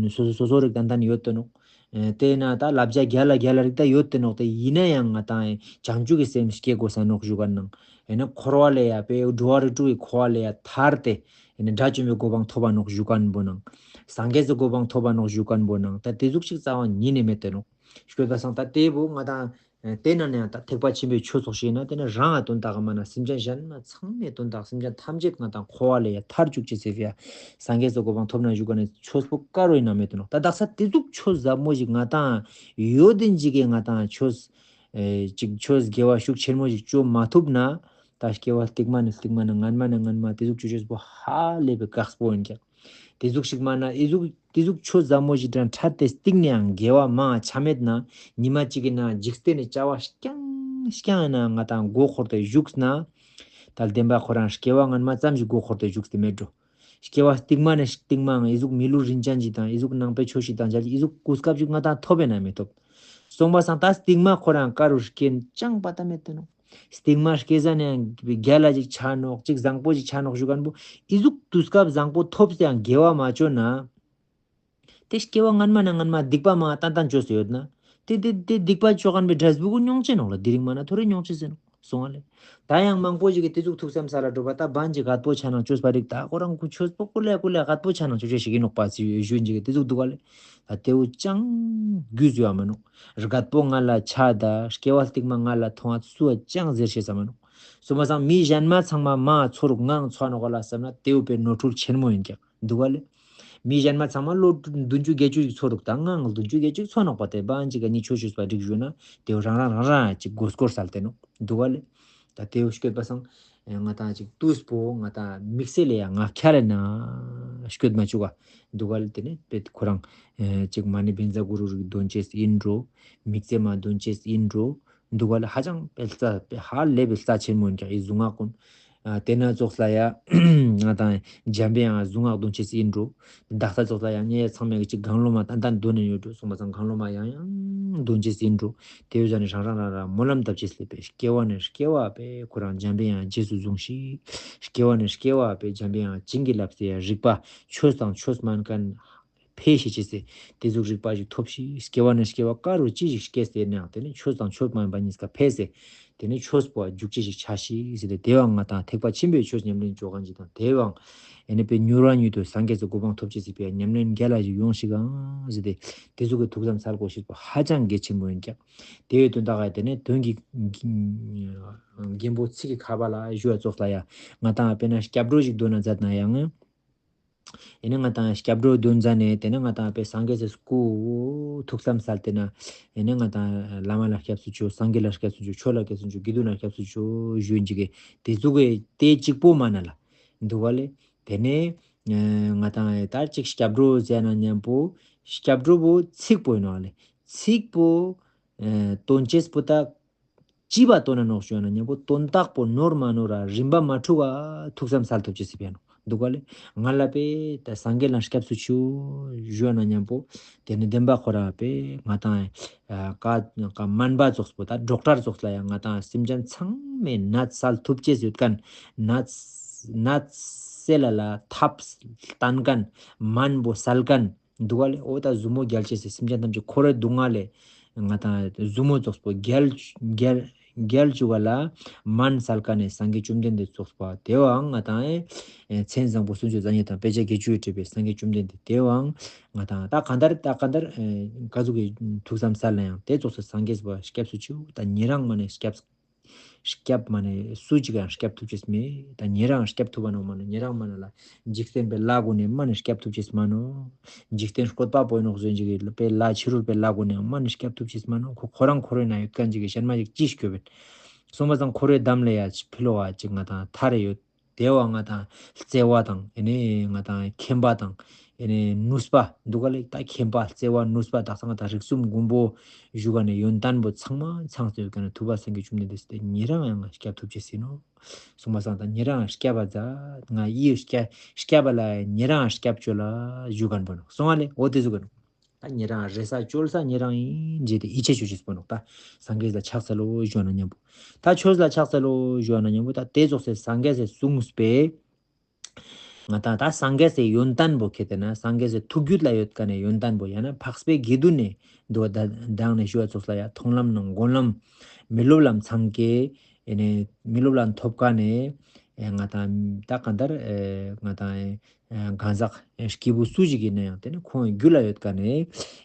ནེ་སོ་སོ་སོ་སོ་རིགས་ཏན་ཏན་ཡོད་དེ་ནོག་ཨེ་དེ་ན་ད་བསླབ་བྱ་རྒྱལ་ལ་རྒྱལ་ལ་རིགས་ད་ཡོད་དེ་ནོག་དེ་ཨིན་ན་ཡང་ང་ཏང་བྱང་ཆུབ་ཀྱི་སེམས་སྐྱེ་གོས་ས་ནོག་ཞུ་ཁན་ནང་ཨེ་ནི་འཁོར་བ་ལས་ཡ་པེ་འགྲོ་བ་རིགས་དྲུག་གི་འཁོར་བ་ལས་ཡ་ཐར་ཏེ་ཨེ་ནི་དགྲ་བཅོམ་པའི་གོ་འཕང་ཐོབ་པ་ནོག་ཞུ་ཁན་པོ་ནང་སངས་རྒྱས་སི་གོ་འཕང་ཐོབ་པ་ནོག་ཞུ་ཁན་པོ་ནང་ད་དེ་ཟུག་ཅིག་རྩ་བ་ཉིད་ནེ་མེད་དེ་ནོག་ཤོད་པ་སང་ད་དེ་བོ་ང་ཏང་ཨེ་དེ་ན་ནེ་ཡང་ད་ཐེག་པ་ཆེན་པོའི་ཆོས་ཚོགས་ཤིག་ན་དེ་ནེ་རང་ང་དོན་དག་ག་མ་ན་སེམས་ཅན་གཞན་མ་ཚང་མའི་དོན་དག་སེམས་ཅན་ཐམས་ཅད་ང་ཏང་འཁོར་བ་ལས་ཡ་ཐར་ཅུག་ཅེས་ཟེར་ཡ་སངས་རྒྱས་སི་གོ་འཕང་ཐོབ་ན་ཞུ་ཁན་ནི་ཆོས་པོ་ཀ་རུ་ཨིན་ན་མེད་དེ་ནོག་ད་དག་ས་དེ་ཟུག་ཆོས་ཟབ་མོ་ཞིག་ང་ཏང་ཡོད་དེ་ཅིག་གི་ང་ཏང་ཆོས་ཨེ་ཅིག་ཆོས་དགེ་བ་ཤུགས་ཆེན་མོ་ཞིག་ཅོ་མ་ཐུབ་ན་ད་སྐྱེ་བ་སྟིང་མ་ནེ་སྟིང་མ་ནེ་སྔན་མ་ནེ་སྔན་མ་དེ་ཟུག་ཅོ་ཅེས་པོ་ཧ་ལས་པའི་དཀགས་པོ་ཨིན་ཀྱག་དེ་ཟུག་ཞིག་མ་ན་ཨི་ཟུག་དེ་ཟུག་ཆོས་ཟབ་མོ་ཞིག་དང་འཕྲད་དེ་སྟིང་ནེ་ཡང་དགེ་བ་མང་ཆ་མེད་ན་ཉི་མ་གཅིག་གི་ནང་འཇིག་རྟེན་ནི་བྱ་བ་རྐྱང་རྐྱང་ན་ང་ཏང་མགོ་འཁོར་ཏེ་བཞུགས་ན་ད་བདེན་པ་ཁོ་རང་སྐྱེ་བ་སྔན་མ་ཙམ་ཞིག་མགོ་འཁོར་ཏེ་བཞུགས་ཏེ་མེད་འགྲོ། སྐྱེ་བ་སྟིང་མ་ནེ་སྟིང་མའང་ཨི་ཟུག་མི་ལུས་རིན་ཅན་ཞིག་དང་ཨི་ཟུག་ནང་པའི་ཆོས་ཤིག་དང་མཇལ་ཨི་ཟུག་གོ་སྐབས་ཤིག་ང་ཏང་ཐོབ་པས་ན་མི་ཐོབ། སོང་པ་སང་ད་སྟིང་མ་ཁོ་རང་ཀ་རུ་སྐྱེ་ཅང་པ་ཏ་མེད་དེ་ནོག་སྟིང་མ་སྐྱེ་ཟ་ནེ་ཡང་རྒྱལ་ལ་ཅིག་ཆ་ནོག་ཅིག་བཟང་པོ་ཅིག་ཆ་ནོག་ཞུ་ཁན་པོ་ཨི་ཟུག་དུས་སྐབས་བཟང་པོ་ཐོབ་སྟེ་ཡང་དགེ་བ་མ་ཅོ་ན། དེ་སྐྱེ་བ་སྔན་མ་ནེ་སྔན་མ་སྡིག་པ་མང་ཏན་ཏན་ཅོས་ཏེ་ཡོད་ན། དེ་དེ་དེ་སྡིག་པ་ཅོ་ཁན་པའི་འབྲས་བུ་གུན་མྱོང་ཅེས་ནོག་ལེ། དེ་རིང་མ་ན་ཐོ་རེ་མྱོང་ཅེས་ཟེར་ནོག་སོང་ང་ལེ། ད་ཡང་མང་པོ་ཞིག་གི་དེ་ཟུག་ཐུགས་བསམ་ས་ལ་འགྲོ་པ་ད་བན་ཅིག་རྒད་པོ་ཆ་ནང་ཅོས་པ་རིགས་ད་ཁོ་རང་ཁུ་ཆོས་པོ་ཀུ་ལེ་ཀུ་ལེ་རྒད་པོ་ཆ་ནང་ཅོ་ཅེས་ཤིག་ཨིན་ནོག་པ་སི་ཞུ་ཨིན་ཅིག་གི་དེ་ཟུག་འདུག་ག་ལེ། ད་དེ་བོ་ཅང་རྒྱུས་ཡོད་མ་ནོག་རྒད་པོ་ང་ལ་ཆ་ད་སྐྱེ་བ་སྟིང་མ་ང་ལ་ཐོང་ང་སུ་བ་ཅང་ཟེར་ཤེས་ས་མ་ནོག་སོང་པ་སང་མི་གཞན་མ་ཚང་མ་མ་ཚོར་ངང་ཚོ་ནོག་ག་ལ་བསམ་ན་དེ་བོ་པའི་ནོར་འཁྲུལ་ཆེན་མོ་ཨིན་ཀྱག་འདུག་ག་ལེ། མི་གཞན་མ་ཚང་མ་ལོ་བདུན་ཅུ་བརྒྱད་ཅུ་ཞིག་ཚོ་རུག་ད་ངང་བདུན་ཅུ་བརྒྱད་ཅུ་ཞིག་ཚོ་ནོག་པ་དེ་བན་ཅིག་ག་ནི་ཆོས་ཞུས་པ་འགྲིག་ཞུ་ན་དེ་བོ་རང་རང་རང་རང་ཅིག་མགོ་སྐོར་སལ་ཏེ་ནོག་འདུག་ག་ལེ། ད་དེ་བོ་སྐྱོད་པ་སང་ང་ཏང་ཅིག་དུས་པོ་ང་ཏང་དམིགས་བསལ་ལ་ཡང་ང་ཁྱ་ལ་ན་སྐྱོད་མ་བཅུག་ག་འདུག་ག་ལེ། དེ་ནེ་པེ་ཁོ་རང་ཅིག་མ་ཎི་བཛྲ་གུ་རུ་རིགས་འདོན་ཅེས་ཨིན་འགྲོ། དམིགས་བརྩེ་མ་འདོན་ཅེས་ཨིན་འགྲོ། འདུག་ག་ལེ། ཧ་ཅང་པེ་རྩ་པེ་ཧ་ལས་པེ་རྩ་ཆེན་མོ་ཨིན་ཀྱག་ཨི་གཟུངས་སྔགས་ཀུན། ཨ་དེ་ན་ཙོགས་ལ་ཡ་ང་ཏང་འཇམ་པའི་དབྱངས་གཟུངས་སྔགས་འདོན་ཅེས་ཨིན་འགྲོ། དག་ས་ཙོགས་ལ་ཡ་ངའི་ཚང་མས་ཅིག་གང་བློ་མ་ཏན་ཏན་འདོན་ནས་ཡོད་འགྲོ། སོང་པ་སང་གང་བློ་མ་ཡང་ཡང་འདོན་ཅེས་ཨིན་འགྲོ། དེ་བོ་ཟ་ནེ་རང་རང་རང་རང་སྨོན་ལམ་བཏབ་ཅེས་ལེ། པེ་སྐྱེ་བ་ནེ་སྐྱེ་བ་པེ་ཁོ་རང་འཇམ་པའི་དབྱངས་རྗེས་སུ་བཟུང་ཤིག་སྐྱེ་བ་ནེ་སྐྱེ་བ་པེ་འཇམ་པའི་དབྱངས་བྱིན་གྱིས་བརླབས་ཏེ་ཡ་རིག་པ་ཆོས་དང་ཆོས་མན་ཁན་འཕེལ་ཤེས་ཅེས་སི་དེ་ཟུག་རིག་པ་ཞིག་ཐོབ་ཤིག་སྐྱེ་བ་ནེ་སྐྱེ་བ་ཀ་རུ་ཅི་ཞིག་སྐྱེས་ཏེ་ནའང་དེ་ནེ་ཆོས་དང་ཆོས་མ་ཡིན་པ་གཉིས་ཀ་འཕེལ་ཏེ་དེ་ནེ་ཆོས་པོ་འཇུག་ཅེས་ཤིག་ཆ་ཤིག་ཟེར་ཏེ་དེ་བའང་ང་ཏང་ཐེག་པ་ཆེན་པོའི་ཆོས་ཉམས་ལེན་ཅོ་ཁན་ཅིག་དང་དེ་བའང་ཨེ་ནེ་པེ་མྱུར་བ་མྱུར་དུ་སངས་རྒྱས་སི་གོ་འཕང་ཐོབ་ཅེས་སི་ཕི་ཡ་ཉམས་ལེན་རྒྱལ་ལ་ཞིག་ཡོང་ཤིག་ཨང་ཟེར་ཏེ་དེ་ཟུག་གི་ཐུགས་བསམ་སལ་དགོས་ཤེས་པོ་ཧ་ཅང་གལ་ཆེན་པོ་ཨིན་ཀྱག་དེ་བའི་དོན་དག་ག་དེ་ནེ་དོན་གྱི་རྒན་པོ་ཚིག་གི་ཁ་བ་ལ་ཞུ་བ་ཙོགས་ལ་ཡ་ང་ཏང་དཔེར་ན་སྐྱབས་འགྲོ་ཞིག་འདོན་ན་མཛད་ན་ཡང་། ཨེ་ནེ་ང་ཏང་སྐྱབས་འགྲོ་འདོན་ཟ་ནེ་དེ་ནེ་ང་ཏང་པེ་སངས་རྒྱས་སི་སྐུ་ཐུགས་བསམ་སལ་ཏེ་ན་ཨེ་ནེ་ང་ཏང་བླ་མ་ལ་སྐྱབས་སུ་མཆིའོ། སངས་རྒྱས་ལ་སྐྱབས་སུ་མཆིའོ། ཆོས་ལ་སྐྱབས་སུ་མཆིའོ། དགེ་འདུན་ལ་སྐྱབས་སུ་མཆིའོ་ཞུ་ཨིན་ཅིག་གི་དེ་ཟུག་གི་དེ་གཅིག་པོ་མ་ན་ལ་འདུག་ག་ལེ། དེ་ནེ་ང་ཏང་ད་ཅིག་སྐྱབས་འགྲོ་ཟེར་ན་ཉམ་པོ་སྐྱབས་འགྲོ་བོ་ཚིག་པོ་ཨིན་ནོག་ལེ། ཚིག་པོ་ཨེ་འདོན་ཅེས་པོ་ད་ཅི་བ་འདོན་ན་ནོག་ཞུ་ན་ཉམ་པོ་དོན་དག་པོ་ནོར་མ་ནོར་ར་རིམ་པ་མ་འཁྲུགས་པ་ཐུགས་བསམ་སལ་ཐུབ་ཅེས་སི་ཕི་ཡ་ནོག་འདུག་ག་ལེ། ང་ལ་པེ་ད་སངས་རྒྱས་ལ་སྐྱབས་སུ་མཆིའོ་ཞུ་ན་ཉམ་པོ་དེ་ནེ་བདེན་པ་ཁོ་ར་པེ་ང་ཏང་ཨ་ཀ་ཀ་སྨན་པ་ཙོགས་པོ་ད་ཌོག་ཊར་ཙོགས་ལ་ཡང་ང་ཏང་སེམས་ཅན་ཚང་མའི་ནད་སལ་ཐུབ་ཅེས་ཡོད་ཁན་ནད་ནད་སེལ་ལ་ཐབས་སྟན་ཁན་སྨན་པོ་སལ་ཁན་འདུག་ག་ལེ། འོ་ད་ཟུར་མོ་རྒྱལ་ཅེས་སི་སེམས་ཅན་ཐམས་ཅད་འཁོར་བའི་སྡུག་བསྔལ་ལས་ང་ཏང་ཟུར་མོ་ཙོགས་པོ་རྒྱལ་རྒྱལ་ རྒྱལ་བཅུག་ག་ལ་མན་སལ་ཁན་ནི་སངས་རྒྱས་བཅོམ་ལྡན་འདས་ཙོགས་པ་དེ་བོའང་ང་ཏང་ཨེ་མཚན་བཟང་པོ་སུམ་ཅུ་རྩ་གཉིས་དང་དཔེ་བྱད་བརྒྱད་ཅུ་ཡོད་པའི་སངས་རྒྱས་བཅོམ་ལྡན་འདས་དེ་བོའང་ང་ཏང་ད་གང་ལྟར་ད་གང་ལྟར་ཨེ་ག་ཟུག་གི་ཐུགས་བསམ་སལ་ན་ཡང་དེ་ཙོགས་སི་སངས་རྒྱས་པ་སྐྱབས་སུ་མཆིའོ། ད་ཉེ་རང་མ་ནེ་སྐྱབས་སྐྱབས་མ་ནེ་སུ་ཅིག་ཡང་སྐྱབས་ཐུབ་ཅེས་མེད། ད་ཉེ་རང་སྐྱབས་ཐུབ་པ་ནོག་མ་ནོ། ཉེ་རང་མ་ནེ་ལ་འཇིག་རྟེན་པའི་ལྷ་གུན་ནི་མ་ནེ་སྐྱབས་ཐུབ་ཅེས་མ་ནོ། འཇིག་རྟེན་བཀོད་པ་པོ་ཨིན་ནོག་ཟེར་ཅིག་གི་པའི་ལྷ་ཕྱི་རོལ་པའི་ལྷ་གུན་ནི་མ་ནེ་སྐྱབས་ཐུབ་ཅེས་མ་ནོ། ཁོ་ཁོ་རང་ཁོ་རང་ན་ཡོད་ཁན་ཅིག་གི་གཞན་མ་ཅིག་ཅི་སྐྱོབ་ཨིན། སོང་པ་སང་ཁོ་རའི་དམ་ལ་ཡ་ཕི་ལོག་ག་ཅིག་ང་ཏང་ཐར་ཡོད། དེ་བོ་ང་ཏང་བརྩེ་བ་དང་ཨེ་ནེ་ང་ཏང་མཁྱེན་པ་དང་ཨེ་ནེ་ནུས་པ་འདུག་ག་ལེ། ད་མཁྱེན་པ་བརྩེ་བ་ནུས་པ་དག་ས་ང་ཏང་རིགས་གསུམ་མགོན་པོ་ཞུ་ག་ནེ་ཡོན་ཏན་པོ་ཚང་མ་ཚང་སྟེ་ཡོད་ཁན་ནི་ཐུབ་པ་སངས་རྒྱས་བཅོམ་ལྡན་འདས་སི་ཉེ་རང་ཡང་ང་སྐྱབས་ཐུབ་ཅེས་ཨིན་ནོག། སོང་པ་སང་ད་ཉེ་རང་སྐྱབས་པ་ཛད། ང་ཡི་སྐྱབས་སྐྱབས་པ་ལ་ཉེ་རང་སྐྱབས་བཅོལ་ལ་ཞུ་ཁན་པོ་ནོག། སོང་ང་ལེ། འོ་དེ་ཟུག་གི་ནོག། ད་ཉེ་རང་རེ་ས་བཅོལ་ས་ཉེ་རང་ཨིན་ཟེར་ཏེ་ཡིད་ཆེས་ཅོ་ཅེས་པོ་ནོག། ད་སངས་རྒྱས་ལ་ཕྱག་འཚལ་ལོ་ཞུ་ན་ཉམ་པོ། ད་ཆོས་ལ་ཕྱག་འཚལ་ལོ་ཞུ་ན་ཉམ་པོ། ད་དེ་ཙོགས་སི་སངས་རྒྱས་སི་གསུངས་པའི་ང་ཏང་ད་སངས་རྒྱས་སི་ཡོན་ཏན་པོ་ཁྱེར་ཏེ་ན་སངས་རྒྱས་སི་ཐུགས་རྒྱུད་ལ་ཡོད་ཁན་ནི་ཡོན་ཏན་པོ་ཡང་ན་འཕགས་པའི་དགེ་འདུན་ནི་འདུག་ག། ད་མདང་ནེ་ཞུ་བ་ཙོགས་ལ་ཡ་མཐོང་ལམ་ནང་སྒོམ་ལམ་མི་སློབ་ལམ་ཚང་ཀའི་ཨེ་ནེ་མི་སློབ་ལམ་ཐོབ་ཁན་ནི་ཨེ་ང་ཏང་ད་གང་ལྟར་ཨེ་ང་ཏང་ཨེ་གང་ཟག་ཨེ་སྐྱེས་བུ་སུ་ཞིག་ཨིན་ན་ཡང་དེ་ནི་ཁོང་གི་རྒྱུད་ལ་ཡོད་ཁན་ནི་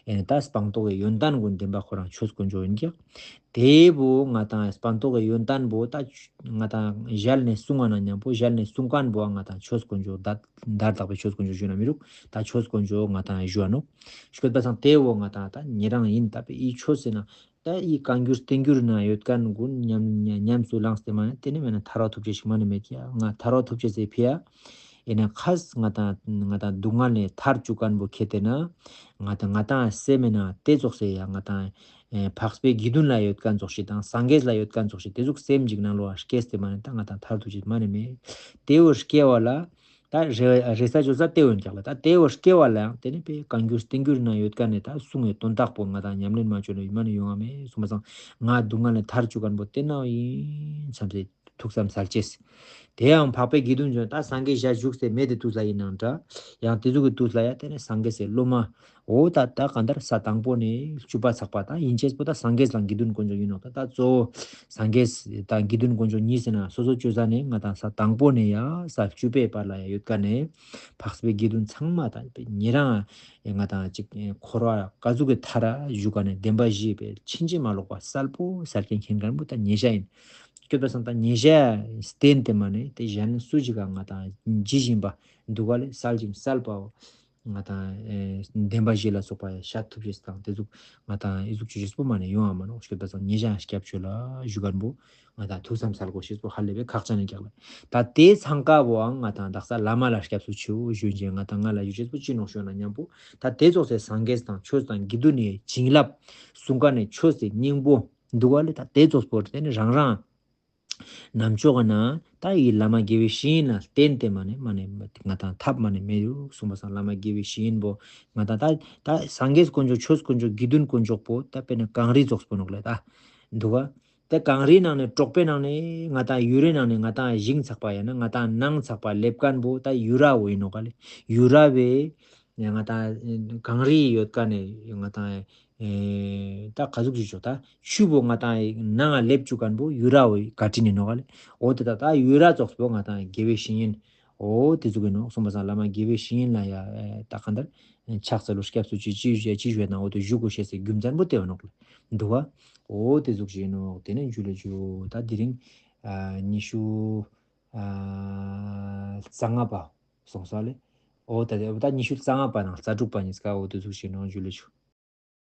ཨེ་ད་སྤངས་རྟོགས་ཀྱི་ཡོན་ཏན་གུན་ལྡན་པ་ཁོ་རང་ཆོས་དཀོན་མཆོག་ཨིན་ཀྱག། དེ་བོ་ང་ཏང་སྤངས་རྟོགས་ཀྱི་ཡོན་ཏན་བོ་ད་ང་ཏང་ཞལ་ནེ་གསུང་བ་ན་ཉམ་པོ་ཞལ་ནེ་གསུང་ཁན་བོ་ང་ཏང་ཆོས་དཀོན་མཆོག་ད་བརྡ་དག་པའི་ཆོས་དཀོན་མཆོག་ཞུ་ན་མི་རུག། ད་ཆོས་དཀོན་མཆོག་ང་ཏང་ཞུ་བ་ནོག། ཞུ་བ་སང་དེ་བོ་ང་ཏང་ད་ཉེ་རང་ཨིན། ད་པའི་ཨི་ཆོས་ཟེར་ན་ད་ཨི་བཀའ་འགྱུར་བསྟན་འགྱུར་ན་ཡོད་ཁན་གུན་ཉམས་ཉམས་སུ་བླངས་ཏེ་མ་ནེ་དེ་ནེ་མེད་ན་ཐར་བ་ཐོབ་ཅེས་ཤིག་མ་ནེ་མེད་ཀྱག། ང་ཐར་བ་ཐོབ་ཅེས་སི་ཕི་ཡ་ཨེ་ནེ་ཁ་ས་ང་ཏང་ང་ཏང་སྡུག་བསྔལ་ནེ་ཐར་བཅུག་ཁན་བོ་ཁྱེར་ཏེ་ན་ང་ཏང་ང་ཏང་སེམས་མེད་ན་དེ་ཙོགས་སི་ཡ་ང་ཏང་ཨེ་འཕགས་པའི་དགེ་འདུན་ལ་ཡོད་ཁན་ཙོགས་ཤིག་དང་སངས་རྒྱས་ལ་ཡོད་ཁན་ཙོགས་ཤིག་དེ་ཟུག་སེམས་ཅིག་ནང་ལོགས་ལ་སྐྱེས་ཏེ་མ་ནེ་ད་ང་ཏང་ཐར་ཐུབ་ཅེས་མ་ནེ་མེད། དེ་བོ་སྐྱེ་བ་ལ་ད་རེ་རེ་ས་བཅོལ་ས་དེ་བོ་ཨིན་ཀྱག་ལེ། ད་དེ་བོ་སྐྱེ་བ་ལ་ཡང་དེ་ནི་པའི་བཀའ་འགྱུར་བསྟན་འགྱུར་ན་ཡོད་ཁན་ནི་ད་གསུང་བའི་དོན་དག་པོ་ང་ཏང་ཉམས་ལེན་མ་བཅོས་ན་ཡོང་ང་མེད། སོང་པ་སང་ང་སྡུག་བསྔལ་ནེ་ཐར་བཅུག་ཁན་བོ་དེ་ན་ཨིན་བསམ་སྟེ་ཐུགས་བསམ་སལ་ཅེས། དེ་ཡང་འཕགས་པའི་དགེ་འདུན་ཅོ་ད་སངས་རྒྱས་ཞལ་བཞུགས་སེ་མེད་དེ་དུས་ལ་ཨིན་ནའང་འདྲ། ཡང་དེ་ཟུག་གི་དུས་ལ་ཡང་དེ་ནི་སངས་རྒྱས་སི་སློབ་མ་འོ་ད་ད་གང་ལྟར་ས་དང་པོ་ནེ་བཅུ་པ་ཚག་པ་ད་ཨིན་ཅེས་པོ་ད་སངས་རྒྱས་དང་དགེ་འདུན་དཀོན་མཆོག་ཨིན་ནོག། ད་ད་གཙོ་བོ་སངས་རྒྱས་དང་དགེ་འདུན་དཀོན་མཆོག་གཉིས་ཟེར་ན་སོ་སོ་བཅོས་ས་ནེ་ང་ཏང་ས་དང་པོ་ནེ་ཡ་ས་བཅུ་པའི་བར་ལ་ཡ་ཡོད་ཁན་ནི་འཕགས་པའི་དགེ་འདུན་ཚང་མ་ད་ཉེ་རང་ང་ཏང་ཅིག་འཁོར་བ་ག་ཟུག་གི་མཐའ་རུ་བཞུགས་ཁན་ནི་བདེན་པ་བཞི་པའི་ཕྱིན་ཅི་མ་ལོག་པ་གསལ་པོ་གསལ་རྐྱང་མཁྱེན་ཁན་བོ་ད་ཉེ་ཞ་ཨིན། སྐྱོད་པ་སང་ད་ཉེ་ཞ་བསྟེན་ཏེ་མ་ནེ་དེ་གཞན་སུ་ཞིག་ག་ང་ཏང་ཇི་བཞིན་པ་འདུག་ག་ལེ་གསལ་ཞིང་གསལ་པའོ། ང་ཏང་ཨེ་བདེན་པ་བཞི་ལ་སོགས་པ་ཤད་ཐུབ་ཅེས་དང་དེ་ཟུག་ང་ཏང་ཨི་ཟུག་ཅོ་ཅེས་པོ་མ་ནེ་ཡོང་ང་མ་ནོག། སྐྱོད་པ་སང་ཉེ་ཞ་སྐྱབས་བཅོལ་ལ་ཞུ་ཁན་བོ་ང་ཏང་ཐུགས་བསམ་སལ་དགོས་ཤེས་པོ་ཧ་ལས་པའི་ཁག་ཅན་ཨིན་ཀྱག་ལེ། ད་དེ་ཚང་ཀ་བོའང་ང་ཏང་དག་ས་བླ་མ་ལ་སྐྱབས་སུ་མཆིའོ་ཞུ་ཅེས་ང་ཏང་ང་ལ་ཞུ་ཅེས་པོ་ཅི་ནོག་ཞུ་ན་ཉམ་པོ་ད་དེ་ཙོགས་སི་སངས་རྒྱས་དང་ཆོས་དང་དགེ་འདུན་ནི་བྱིན་རླབས་གསུང་ཁན་ནི་ཆོས་སི་སྙིང་པོ་འདུག་ག་ལེ། ད་དེ་ཙོགས་པོ་དེ་ནི་རང་རང་ནམ་ཅོག་གི་ན་ད་ཡི་བླ་མ་དགེ་བའི་བཤེས་གཉེན་ལ་བསྟེན་ཏེ་མ་ནེ་མ་ནེ་ང་ཏང་ཐབས་མ་ནེ་མེད་དུ་སོང་པ་སང་བླ་མ་དགེ་བའི་བཤེས་གཉེན་པོ་ང་ཏང་ད་ད་སངས་རྒྱས་དཀོན་མཆོག་ཆོས་དཀོན་མཆོག་དགེ་འདུན་དཀོན་མཆོག་པོ་ད་དཔེར་ན་གངས་རི་ཙོགས་པོ་ནོག་ལེ། ད་འདུག་ག་ད་གངས་རིའི་ནང་ནེ་གྲོག་པོའི་ནང་ནེ་ང་ཏང་ཡུ་རའི་ནང་ནེ་ང་ཏང་ཞིང་ཚག་པ་ཡང་ན་ང་ཏང་ནང་ཚག་པ་ལེབ་ཁན་བོ་ད་ཡུ་ར་བོ་ཨིན་ནོག་ག་ལེ། ཡུ་ར་བོའི་ང་ཏང་གངས་རི་ཡོད་ཁན་ནི་ང་ཏང་ཨེ་ད་ག་ཟུག་ཅིག་ཅོ་ད་ཆུ་བོ་ང་ཏང་ནང་ལེབ་བཅུག་ཁན་བོ་ཡུ་ར་བོའི་བཀའ་དྲིན་ཨིན་ནོག་ག་ལེ། འོ་དེ་ད་ད་ཡུ་ར་ཙོགས་པོ་ང་ཏང་དགེ་བའི་བཤེས་གཉེན་འོ་དེ་ཟུག་ཨིན་ནོག། སོང་པ་སང་བླ་མ་དགེ་བའི་བཤེས་གཉེན་ལ་ཡ་ཨེ་ད་གང་ལྟར་ཕྱག་འཚལ་ལོ་སྐྱབས་སུ་མཆིའོ་ཅི་ཅི་ཅི་ཞུ་ན་འོ་དེ་ཞུ་དགོས་ཤེས་སི་རྒྱུ་མཚན་པོ་དེ་བོ་ནོག་ལེ། འདུག་ག་འོ་དེ་ཟུག་ཅིག་ཨིན་ནོག། དེ་ནེ་འཇུ་ལེ་ཞུ། ད་དེ་རིང་ཨ་ཉི་ཤུ་ཨ་རྩ་ལྔ་པ་སོང་ས་ལེ། འོ་ད་དེ་ད་ཉི་ཤུ་རྩ་ལྔ་པ་ནང་རྩ་དྲུག་པ་ཉིས་ཀ་འོ་དེ་ཟུག་ཅིག་ཨིན་ནོག། འཇུ་ལེ་ཞུ།